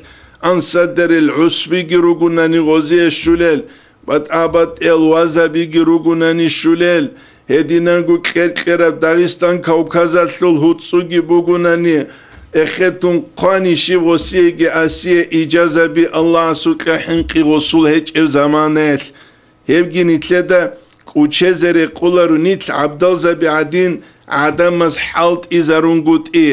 ансадерил гӀусбиги ругунани гъозие щулел, батӀа-батӀиял вазабиги ругунани щулел, гьединанго кьер-кьераб Дагъистан Кавказалъул гьуцӀуги бугунани, эхетун хъвани щиб гъосиеги асие ижазаби Аллагьасукьа хӀинкъи гъосул гьечӀеб заманаялъ. Гьебги нилъеда кӀучезе рекъоларо нилъ гӀабдалзаби гӀадин гӀадамаз хӀалтӀизарунгутӀи.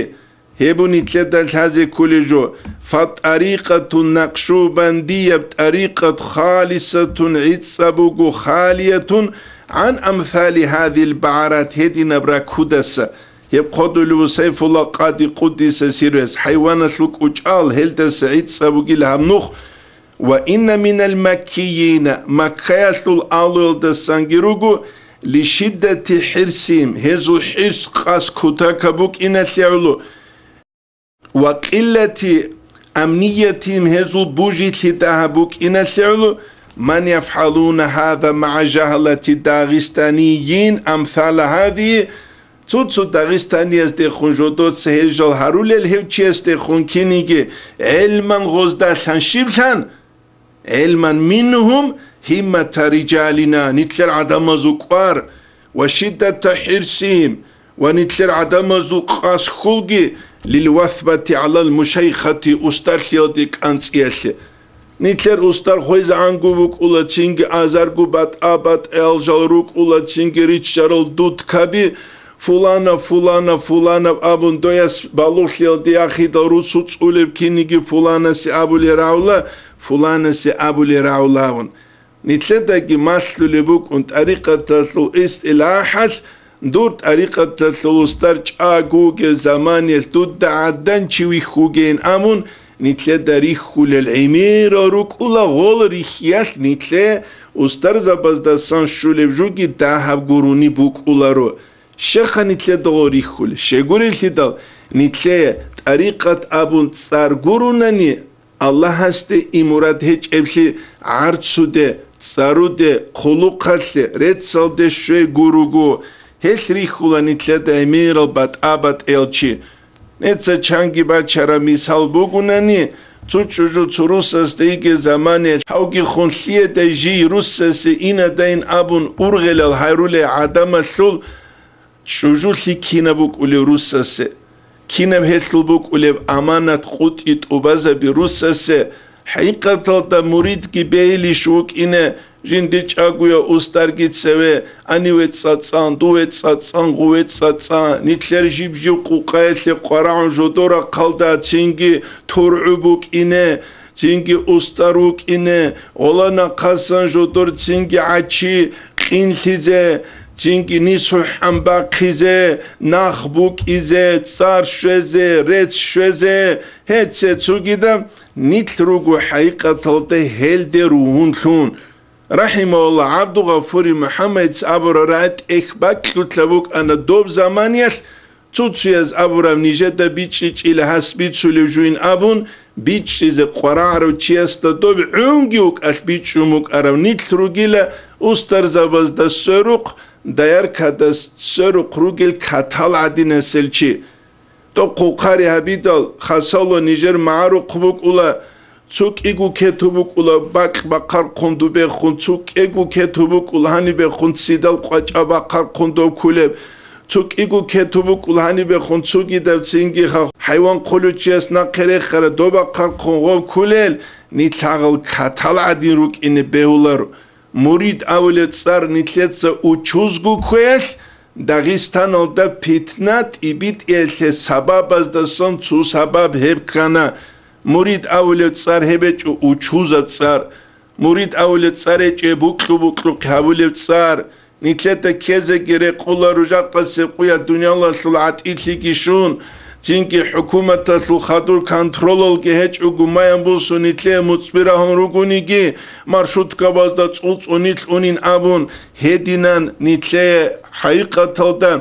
Гьеб нилъеда лъазе кколеб жо, фатӀарикъатун накъшубандияб тӀарикъат халисатун гӀицӀаб буго, халиятун гӀан амсали гьадил багӀарат гьединаб ракудаса. Гьеб хъодулев Сайфулла Къади Къуддиса сирру, хӀайваналъул кӀучӀал гьелдаса гӀицӀаб бугил гьаб нух. Ва инна минал маккийина, Маккаялъул агьлуялдасанги руго, лишиддати хӀирсим, гьезул хӀирс къас кутакаб букӀиналъе гӀоло, ва къиллати амниятим, гьезул бужилъи дагьаб букӀиналъе гӀоло, ман яфгӀалуна гьаза магӀа жагьалати дагъистанийин амсала гьади, Цо-цо дагъистаниясдехун жодоца гьел жал гьарулел гьев чиясдехун киниги гӀелман гъозда лъанщиблъан, гӀелман мингьум гьиммата рижалина, нилъер гӀадамазул кӀвар ва шиддата хӀирсим ва нилъер гӀадамазул къасхьулги лил васбати гӀалал мушайхати устарлъиялде кӀанцӀиялъе. Нилъер устар хвезегӀанго букӀула, цинги азарго батӀа-батӀиял жал рукӀула, цинги риччарал дудкаби, фуланаб, фуланаб, фуланаб абун дояс балугълъиялде яхидал русу цӀулеб киниги фуланасе абулей рагӀула, фуланасе абулей рагӀулавун. Нилъедаги малъулеб букӀун тӀарикъаталъул истилахӀалъ, дур тӀарикъаталъул устар чӀаго вугев заманиялъ дуда гӀадан чи вихьугейин абун, нилъеда рихьулел гӀемерал рукӀула гъол рихьиялъ нилъе устарзабаздасан щулеб жуги дагьаб гурони букӀуларо. Щеха нилъеда гъол рихьулел? Щегурелъидал, нилъее тӀарикъат абун цӀар гурунани, Аллагьасде и мурад гьечӀеблъи гӀарцуде, цӀаруде, хъулухъалъе, реццалде щвей гуруго, гьелъ рихьула нилъеда гӀемерал батӀа-батӀиял чи. Нецца чанги бачараб мисал бугунани, цо чӀужу цо русасда йигей заманаялъ гьавги хун лъиедай жий русасе инадайин абун ургъелал гьарулей гӀадамалъул ЧӀужулъи кинаб букӀулев русасе, кинаб гьелъул букӀулеб аманат къутӀи тӀубазаби русасе, хӀакъикъаталда муридги бегьилищ вукӀине, жинди чӀагояв устарги цеве, ани вецӀацӀан, ду вецӀацӀан, гъу вецӀацӀан, нилъер жиб-жиб къукъаялъе къварагӀун жодор рахъалда цинги тургӀу букӀине, цинги устар вукӀине, гъола нахъасан жодор цинги гӀачи къинлъизе, цинги нисухӀан бахъизе, нах букӀизе, цӀар щвезе, рецц щвезе, гьеце цугида нилъ руго хӀакъикъаталда гьелде ругьунлъун. РахӀимагьуллагь, ГӀабдулгъафури МухӀаммадица абураб рагӀи тӀехь бакьулъа букӀана доб заманиялъ, цо-цояз абураб нижеда бичӀчӀичӀила гьас бицулев жуин абун, бичӀчӀизе къварагӀарав чиясда доб гӀунги вукӀалъ бичӀчӀун букӀарав нилъ ругила устарзабазда сверухъ, дояркадас сверухъ ругел катал гӀадинасел чи. Доб хъулухъари гьабидал, хасало нижер магӀарухъ букӀула, цо кӀиго кету букӀула бакь бахъархъун дубехун, цо кӀиго кету букӀула гьанибехун ццидал къвачӀа бахъархъун доб ккулеб, цо кӀиго кету букӀула гьанибехун цогидаб цинги ха-, хӀайван хъулев чияс нахъе рехараб доб бахъархъун гъоб ккулел, нилъ гьагъал катал гӀадин рукӀине бегьуларо. Мурид абулеб цӀар нилъеца учузго кквеялъ, Дагъистаналда питна тӀибитӀиялъе сабабаздасан цо сабаб гьеб ккана. Мурид абулеб цӀар гьеб гьечӀо учузаб цӀар. Мурид абулеб цӀар гьечӀо букьу-букьухъе гьабулеб цӀар. Нилъеда ккезеги рекъула ружахъасеб къуя дуниялалъул гӀатӀилъиги щун, цинги хӀукуматалъул хадур контролалги гьечӀого маян бусун нилъее муцӀби рагьун ругониги, маршруткабазда цӀуцӀунилъ унин абун, гьединан нилъее хӀакъикъаталда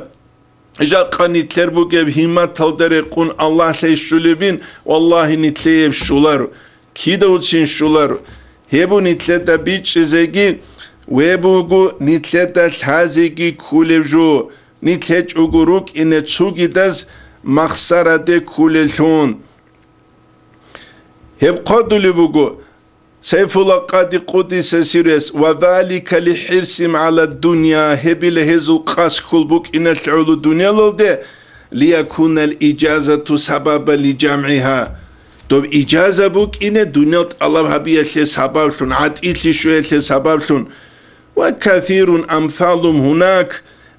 жакъа нилъер бугеб гьимматалда рекъун Аллагьлъи щулебин, валлагьи, нилъее щуларо. кидавцин щулар, гьеб нилъеда бичӀчӀизеги, гьеб буго нилъеда лъазеги кколеб жо, нилъ гьечӀого рукӀине цугидаз махсараде кколеллъун. Гьеб хъодулеб буго Сайфулла Къади Къудиса сирес: «Ва залика ли хӀирсим гӀала дунья», гьебила гьезул къасхьул букӀиналъ гӀоло дунялалде, «лиякунал ижазату сабаба ли жамгӀиха», доб ижаза букӀине дуниял тӀалаб гьабиялъе сабаблъун, гӀатӀилъи щвеялъе сабаблъун. «Ва касирун амсалум гьунак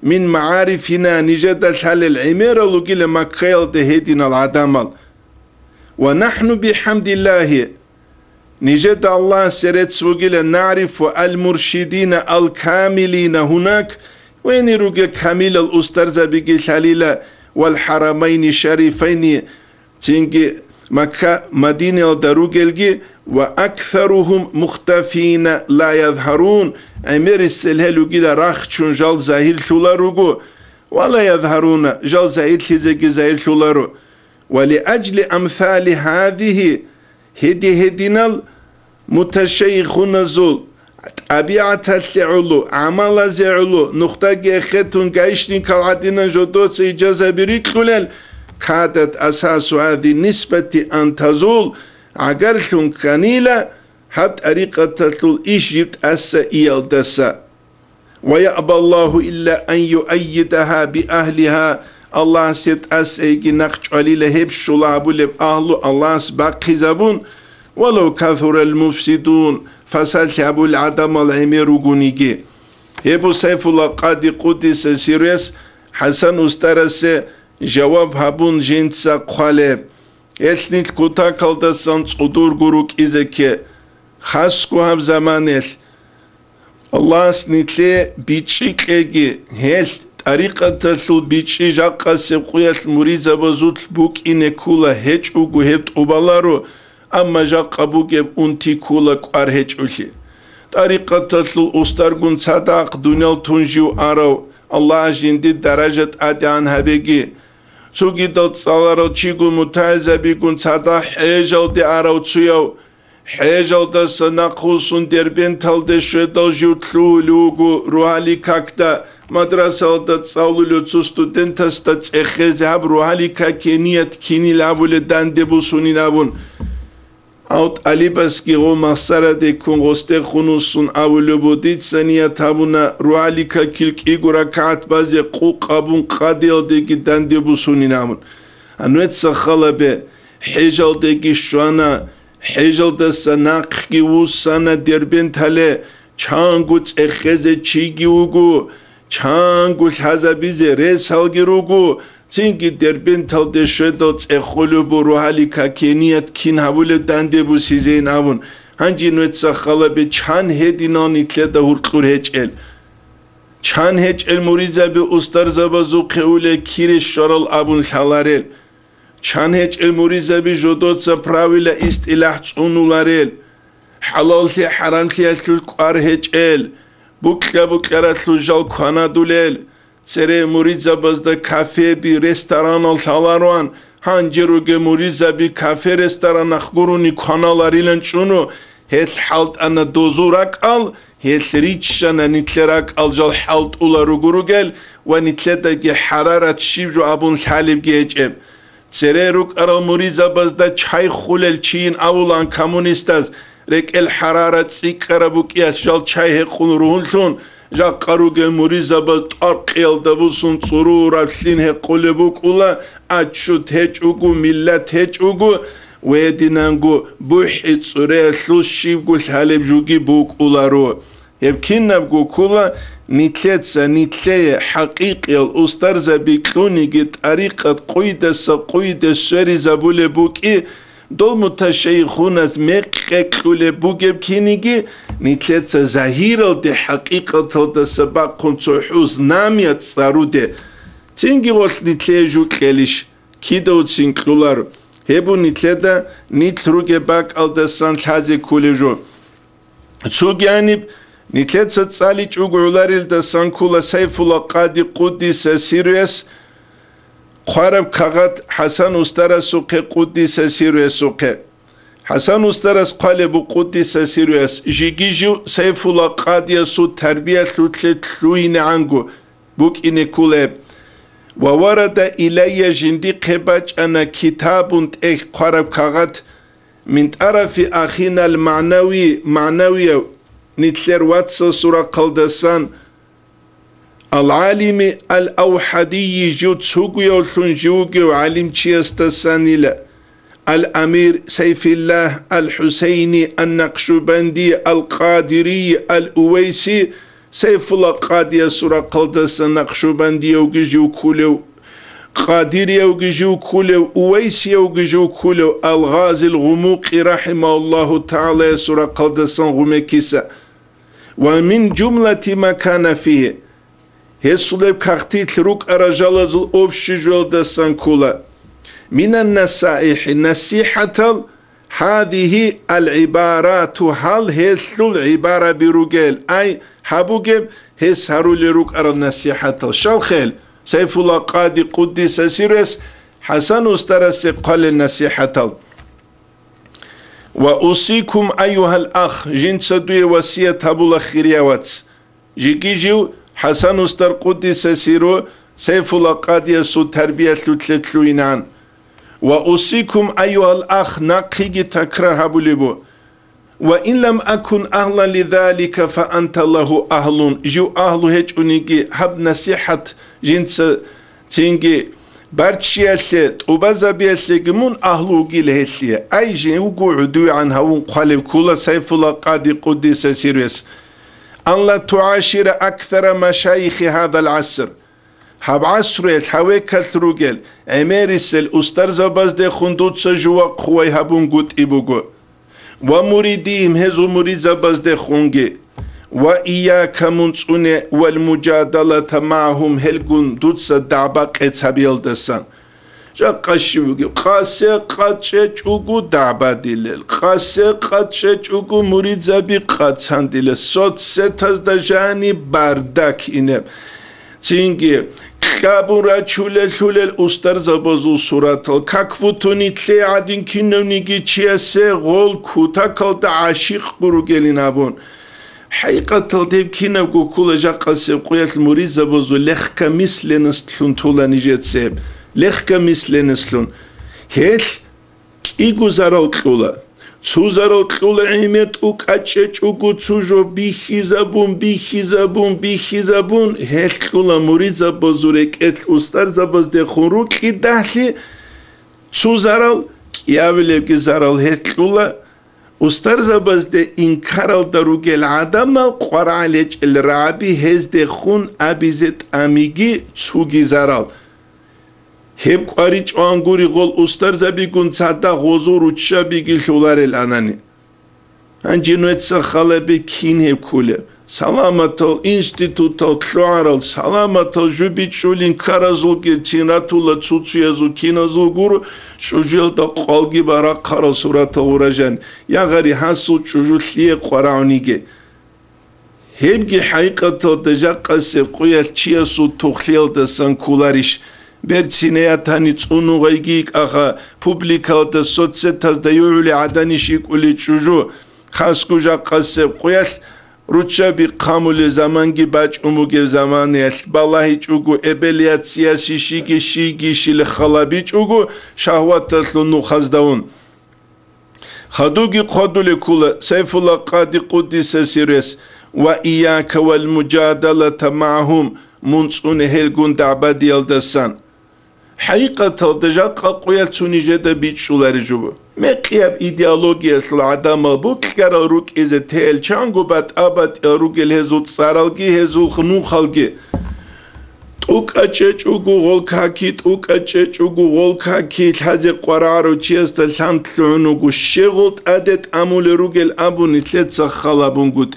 мин магӀарифина», нижеда лъалел гӀемерал ругила Маккаялда гьединал гӀадамал. «Ва нахӀну бихӀамдиллагьи», нижеда Аллагьасе рецц бугила, «нагӀрифу ал-муршидина ал-камилина гьунак», вени ругел камилал устарзабиги лъалила, «вал-хӀарамайни шарифайни», цинги Макка, Мадинаялда ругелги, «ва аксарухум мухтафина ла язгьарун», гӀемерисел гьел ругила рахчун жал загьирлъулар руго, «ва ла язгьаруна», жал загьирлъизеги загьирлъуларо. «Ва лиажли амсали гьазихи», гьеди-гьединал муташайихуназул тӀабигӀаталъе гӀоло, гӀамалазе гӀоло, нухдаги эхетун гаишникал гӀадинан жодоца ижазаби рикьулел, «кадат асасу гьази нисбати ан тазул», гӀагарлъун кканила гьаб тӀарикъаталъул иш жиб тӀаса иялдаса. «Ва яъба Аллагьу илла ан юаййидагьа би агьлигьа», Аллагьас гьеб тӀасайги нахъ чӀвалила гьеб щула гьабулеб агьлу Аллагьас бахъизабун, «валав касурал муфсидун», фасадлъи гьабул гӀадамал гӀемер ругониги. Гьеб Сайфулла Къади Къудиса сирес ХӀасан устарасе жаваб гьабун жинца хъвалеб. Гьелъ нилъ кутакалдасан цӀудурго рукӀизе кке, хасго гьаб заманалъ. Аллагьас нилъее бичӀчӀи кьеги, гьелъ тӀарикъаталъул бичӀчӀи жакъасеб къуялъ муридзабазулъ букӀине ккула, гьечӀого гьеб тӀубаларо, амма жакъа бугеб унти ккула кӀвар гьечӀолъи. ТӀарикъаталъул устаргун цадахъ дуниял тун жив арав, Аллагьас жиндир даража тӀадегӀан гьабеги. Цогидал цӀаларал чигун мутагӀилзабигун цадахъ хӀежалде арав цуяв, ХӀежалдаса нахъвуссун Дербенталде щведал жив лъугьулев вуго рогьалил какда, мадрасалда цӀалулев цо студентасда цӀехезе гьаб рогьалил каке ният кинил гьабулеб данде бусунин абун. Гьав тӀалибасги гъов махсараде ккун гъосде хунуссун абулеб буго, дица ният гьабуна рогьалил какил кӀиго ракагӀат базе къукъ абун къадиялдеги данде бусунин абун. Гьанвеца халабе, хӀежалдеги щвана, ХӀежалдаса нахъги вуссана Дербентале, чанго цӀехезе чиги вуго, чанго лъазабизе ресалги руго, цинги Дербенталде щведал цӀехолеб буго рогьалил каке ният кин гьабулеб данде бусизейин абун, гьанже нуеца халабе чан гьединал нилъеда гьуркьур гьечӀел. Чан гьечӀел муридзаби устарзабазухъе улел кире щварал абун лъаларел. Чан гьечӀел муридзаби жодоца правила-истилахӀ цӀунуларел, хӀалаллъи-хӀарамлъиялъул кӀвар гьечӀел, букьа-букьаралъул жал кванадулел, цере муридзабазда кафеби, ресторанал лъалароан, гьанже ругел муридзаби кафе-ресторанахъ гурони кваналарилан чӀуну, гьелъ хӀалтӀана дозул ракӀал, гьелъ риччана нилъер ракӀал жал хӀалтӀула руго ругел ва нилъедаги хӀарарат щиб жо абун лъалебги гьечӀеб. Цере рукӀарал муридзабазда чай хулел чийин абулаан коммунистаз, рекӀел хӀарарат цӀикӀкӀараб букӀиялъ жал чай гьекъун ругьунлъун, жакъа ругел муридзабаз тӀваркъиялда бусун цӀурураб лъим гьекъулеб букӀула, отчёт гьечӀого, миллат гьечӀого, ва гьединанго бухӀи цӀуреялъул щибго лъалеб жуги букӀуларо. Гьеб кинабго ккола, нилъеца нилъее хӀакъикъиял устарзаби кьуниги, тӀарикъат къуйдаса къуйде сверизабулеб букӀи, дол муташайихуназ мекъи кьулеб бугеб киниги, нилъеца загьиралде хӀакъикъаталдаса бахъун цохӀо знамя цӀаруде. Цинги гъолъ нилъее жукьелищ? Кидавцин кьулар. Гьеб нилъеда нилъ ругеб бакӀалдасан лъазе кколеб жо. Цоги гьаниб нилъеца цӀаличӀого гӀоларелдасан ккола Сайфулла Къади Къуддиса сирруяс хъвараб кагъат ХӀасан устарасухъе, Къуддиса сирруясухъе. ХӀасан устарас хъвалеб букъудиса сируяс жиги жив Сайфула къадиясул тарбиялъулъе лъугьинегӀанго букӀине кколеб. Ва варада илайя жиндихъе бачӀана китабун тӀехь хъвараб кагъат мин тӀарафи ахинал магӀнави, магӀнавияв, нилъер вацасул рахъалдасан, ал-гӀалими ал-Авхадийи жив цугуявлъун жив вугев гӀалимчиясдасанила, ал-Амир Сайфиллагь ал-ХӀусайни ан-Накъшубанди ал-Къадирий ал-Увайси, Сайфула къадиясул рахъалдаса Накъшубандиявги жив ккулев, Къадириявги жив ккулев, Увайсиявги жив ккулев, ал-Гъазил Гъумукъи рахӀимагьуллагьу тагӀалаясул рахъалдасан гъумекиса. Ва мин жумлати ма кана фигьи, гьесулеб кагътилъ рукӀарал жалазул общий жоялдасан ккола. Минан насаихӀи, насихӀатал, гьадигьи ал-гӀибарату, гьал гьелъул гӀибараби ругел, ай, гьабугеб, гьес гьарулел рукӀарал насихӀатал. Щалхел, Сайфула къади къуддиса сиррес ХӀасан устарасе хъвалел насихӀатал. Ва усикум, айюгьал ах, жинца дуе васият гьабула, хирияв вац. Жиги жив ХӀасан устар къуддиса сирру Сайфула къадиясул тарбиялъулъе лъугьинан. Ва усикум, айюгьал ах, нахъеги такрар гьабулеб бу. Ва ин лам акун агьлан лизалика, фа анта лагьу агьлун, жив агьлу гьечӀониги, гьаб насихӀат жинца цинги барччиялъе, тӀубазабиялъеги мун агьлу вугила гьелъие. Ай, жив вуго гӀодовегӀан гьавун хъвалеб ккола Сайфула къади къуддиса сиррес. Ан ла тугӀашира аксара машайихи гьадал гӀаср. Гьаб гӀасруялъ гьавекалъ ругел гӀемерисел устарзабаздехун дуца жувахъ хъувай гьабунгутӀи буго. Ва муридийим, гьезул муридзабаздехунги. Ва ияка, мун цӀуне, вал мужадалата магьум, гьелгун дуца дагӀба къец гьабиялдасан. Жакъа щив вугев? Къасе къачӀечӀого дагӀбадилел, къасе къачӀечӀого муридзаби къацандилел, соцсетазда жаниб бардак инеб. Цинги, кьабун рачулелъулел устарзабазул суратал, как будто нилъее гӀадин кинавниги чиясе гъол кутакалда гӀашикъ гуругелин абун. ХӀакъикъаталда гьеб кинабго ккола жакъасеб къуялъ муридзабазул легкомысленностьлъун тула нижецеб, легкомысленностьлъун. Гьелъ кӀиго зарал кьула. Цо зарал кьула гӀемер тӀукӀачӀечӀого цо жо бихьизабун, бихьизабун, бихьизабун, гьелъ кьула муридзабазул рекӀелъ устарзабаздехун рукьидахъе, цо зарал, кӀиабилебги зарал гьелъ кьула устарзабазде инкаралда ругел гӀадамал къварагӀел гьечӀел рагӀаби гьездехун абизе тӀамиги цоги зарал. Гьеб кӀваричӀоан гури гъол устарзабигун цадахъ гъозул руччабиги лъоларел анани. Гьанже нужеца халаби кин гьеб кколеб? Саламатал институтал лъугӀарал, саламатал жо бичӀчӀулин ккаразулги цин ратула цуцуязул киназул гуро чӀужуялда къвалги барахъарал суратал гъуражан, я гъари гьасул чӀужу лъие къварагӀуниги. Гьебги хӀакъикъаталда жакъасеб къуялъ чиясул тухлъиялдасан кколарищ? Берцинеятани цӀунугъайги йикӀаха, публикалда, соцсетазда югӀули гӀаданищ йикӀули чӀужу, хасго жакъасеб къуялъ руччаби хъамулел заманги бачӀун бугеб заманаялъ балагьичӀого, эбел-яц яси щиги-щиги щил халабичӀого шагьваталъул нухазда ун. Хадуги хъвадулеб ккола Сайфулла Къади Къуддиса сиррес: «Ва ийяка вал мужадалата магӀагьум», мун цӀуне гьелгун дагӀбадиялдасан. ХӀакъикъаталда жакъа къуялъ цо нижеда бичӀчӀулареб жо буго. Мекъияб идеологиялъул гӀадамал букьарал рукӀизе тел, чанго батӀа-батӀиял ругел гьезул цӀаралги, гьезул нухалги. ТӀукӀа чӀечӀого гъол каки, тӀукӀа чӀечӀого гъол каки лъазе къварагӀарав чиясда лъан лъугӀун вуго, щегъул тӀаде тӀамулел ругел абун нилъеца халабунгутӀ.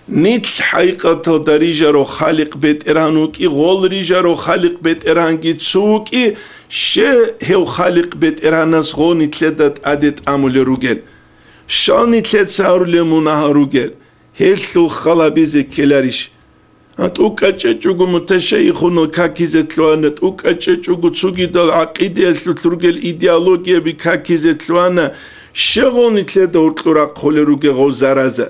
Нилъ хӀакъикъаталда рижарав Халикъ БетӀергьан вукӀи, гъол рижарав Халикъ БетӀергьанги цо вукӀи, ще гьев Халикъ БетӀергьанас гъо нилъеда тӀаде тӀамулел ругел. Щал нилъеца гьарулел мунагьал ругел, гьелъул халабизе ккеларищ? А, тӀукӀа чӀечӀого муташайихунал какизе лъугьана, тӀукӀа чӀечӀого цогидал гӀакъидаялъулъ ругел идеологияби какизе лъугьана, Щегъул нилъеда гьоркьор рахъулел ругел гъов зараза?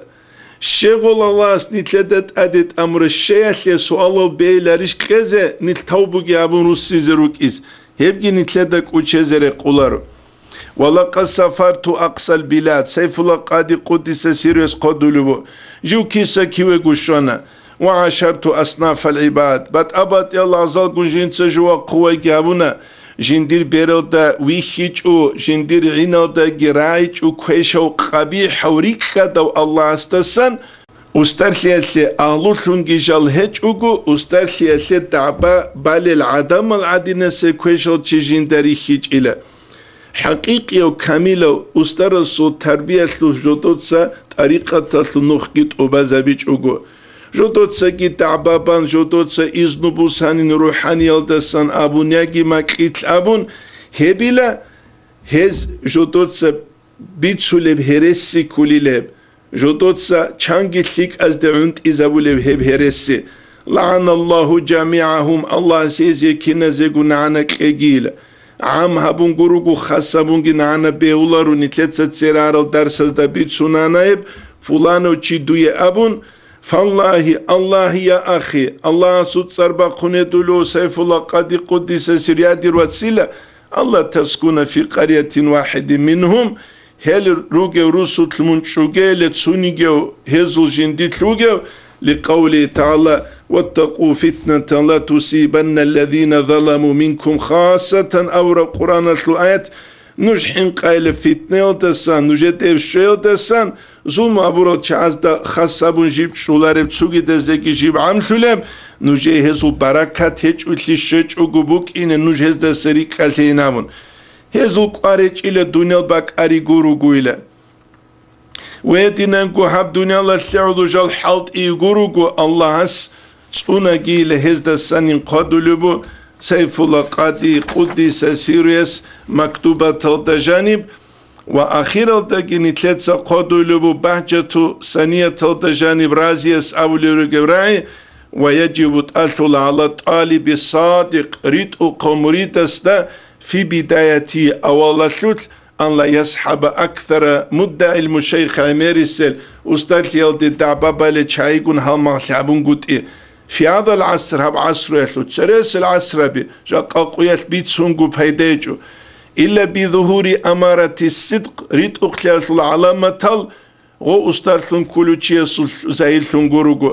Щегъул Аллагьас нилъеда тӀаде тӀамураб щеялъе суалал бейиларищ кьезе, нилъ тавбуги гьабун руссизе рукӀиз? Гьебги нилъеда кӀучезе рекъоларо. Ва лакъад сафарту акъсал билад, Сайфулла Къади къуддиса сирруяс хъодулеб буго, жив киса кивего щвана, ва гӀашарту аснафал гӀибад, батӀа-батӀиял лагъзалгун жинца жува хъувайги гьабуна, жиндир бералда вихьичӀо, жиндир гӀиналдаги рагӀичӀо квешав къабихӀав рикӀкӀадав Аллагьасдасан, устарлъиялъе агьлулъунги жал гьечӀого, устарлъиялъе дагӀба балел гӀадамал гӀадинасе квешал чи жинда рихьичӀила. ХӀакъикъияв камилав устарасул тарбиялъулъ жодоца тӀарикъаталъул нухги тӀубазабичӀого, жодоцаги дагӀба бан, жодоца изну бусанин рухӀаниялдасан абун яги макьилъ абун гьебила, гьез жодоца бицулеб гьереси ккулилеб, жодоца чанги лъикӀазде гӀунтӀизабулеб гьеб гьереси. ЛагӀаналлагьу жамигӀагьум, Аллагьас гьезие киназего нагӀана кьегийила. ГӀам гьабун гуруго, хас гьабунги нагӀана бегьуларо, нилъеца церарал дарсазда бицунана гьеб, фуланав чи дуе абун, фаллагьи, Аллагьи, я ахи, Аллагьасул цӀар бахъун гьедулев Сайфулла Къади къуддиса сирруяс, дир вацила, Алла таскуна фи къарятин вахӀидин мингьум, гьел ругев русулъ мун чӀугейиле цунигев гьезул жиндилъ вугев, ликъавлигьи тагӀала, ваттакъу фитнатан ла тусибанна аллазина заламу минкум хассатан абураб Къуръаналъул аят, нуж хӀинкъайилеб фитнаялдасан, нужеде щвеялдасан, зулму абурал чагӀазда хас гьабун жиб чӀолареб, цогидазеги жиб гӀамлъулеб, нужее гьезул баракат гьечӀолъи щвечӀого букӀине нуж гьездаса рикӀкӀалъейин абун. Гьезул кӀвар гьечӀила дуниял бакӀари гуругойила. Ва гьединанго гьаб дуниялалъе гӀоло жал хӀалтӀи гуруго, Аллагьас цӀунагийила гьездасанин хъвадулеб бу Сайфулла Къади къуддиса сирруяс мактубаталда жаниб, ва ахиралдаги нилъеца хъвадулеб бу Багьжату Санияталда жаниб Разияс абулеб ругеб рагӀи, ва яжибу, тӀалъула, гӀала тӀалиби садикъ, ритӀухъав муридасда, фи бидаятигьи, авалалъулъ, ан ла ясхӀаба аксара муддагӀил мушайх, гӀемерисел устарлъиялде дагӀба балел чагӀигун гьалмагълъи гьабунгутӀи. Фи гьадал гӀаср, гьаб гӀасруялъул, цересел гӀасраби, жакъа къуялъ бицунго пайда гьечӀо. Илла би зугьури амарати сидкъ, ритӀухълъиялъул гӀаламатал гъо устарлъун кколев чиясул загьирлъун гуруго.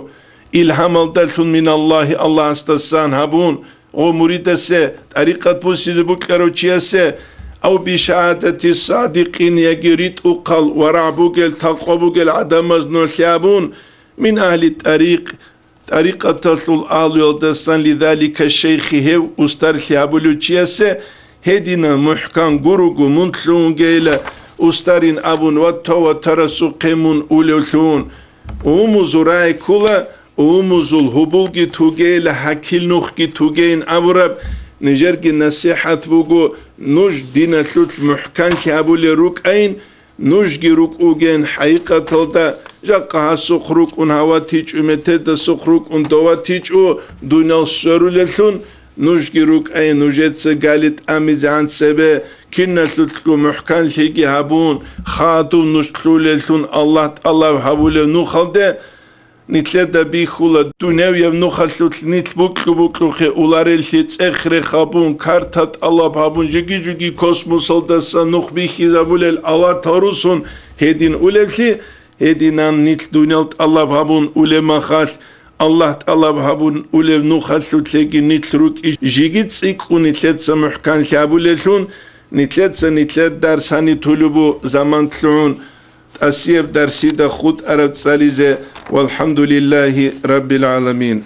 Илгьамалдалъун миналлагьи, Аллагьасдасан гьабун, гъо муридасе, тӀарикъат бусизе букьарав чиясе, ав бишагьадати садикъин, яги ритӀухъал, варагӀ бугел, такъва бугел гӀадамаз нугӀлъи гьабун, мин агьли тӀарикъ, тӀарикъаталъул агьлуялдасан, лизалика шейхи, гьев устарлъи гьабулев чиясе, гьединан мухӀкан гуруго, мун лъугьунгейила устарин абун ватта-ватарасухъе мун улевлъун. Умузул рагӀи ккола, умузул гьубулги тугейила, гьакил нухги тугейин абураб, нижерги насихӀат буго, нуж диналъулъ мухӀканлъи гьабулел рукӀайин, нужги рукӀугейин хӀакъикъаталда, жакъа гьасухъ рукӀун гьаватичӀо, метердасухъ рукӀун доватичӀо, дуниял сверулеллъун, нужги рукӀайин нужеца гали тӀамизегӀан цебе, киналъулъго мухӀканлъиги гьабун, хадув нуж лъулеллъун Аллагь тӀалаб гьабулев нухалде, нилъеда бихьула, дуневияб нухалъулъ нилъ букьу-букьухъе улареллъи цӀех-рех гьабун, карта тӀалаб гьабун, жиги-жиги космосалдаса нух бихьизабулел алатал русун гьедин улеблъи, гьединан нилъ дуниял тӀалаб гьабун улеб махалъ, Аллагь тӀалаб гьабун улеб нухалъулъеги нилъ рукӀи жиги цӀикӀкӀун нилъеца мухӀканлъи гьабулеллъун, нилъеца нилъер дарс гьаниб тулеб бу заман лъугӀун, тӀасияб дарсида хутӀараб цӀализе, валхӀамдулиллагьи раббил гӀаламин.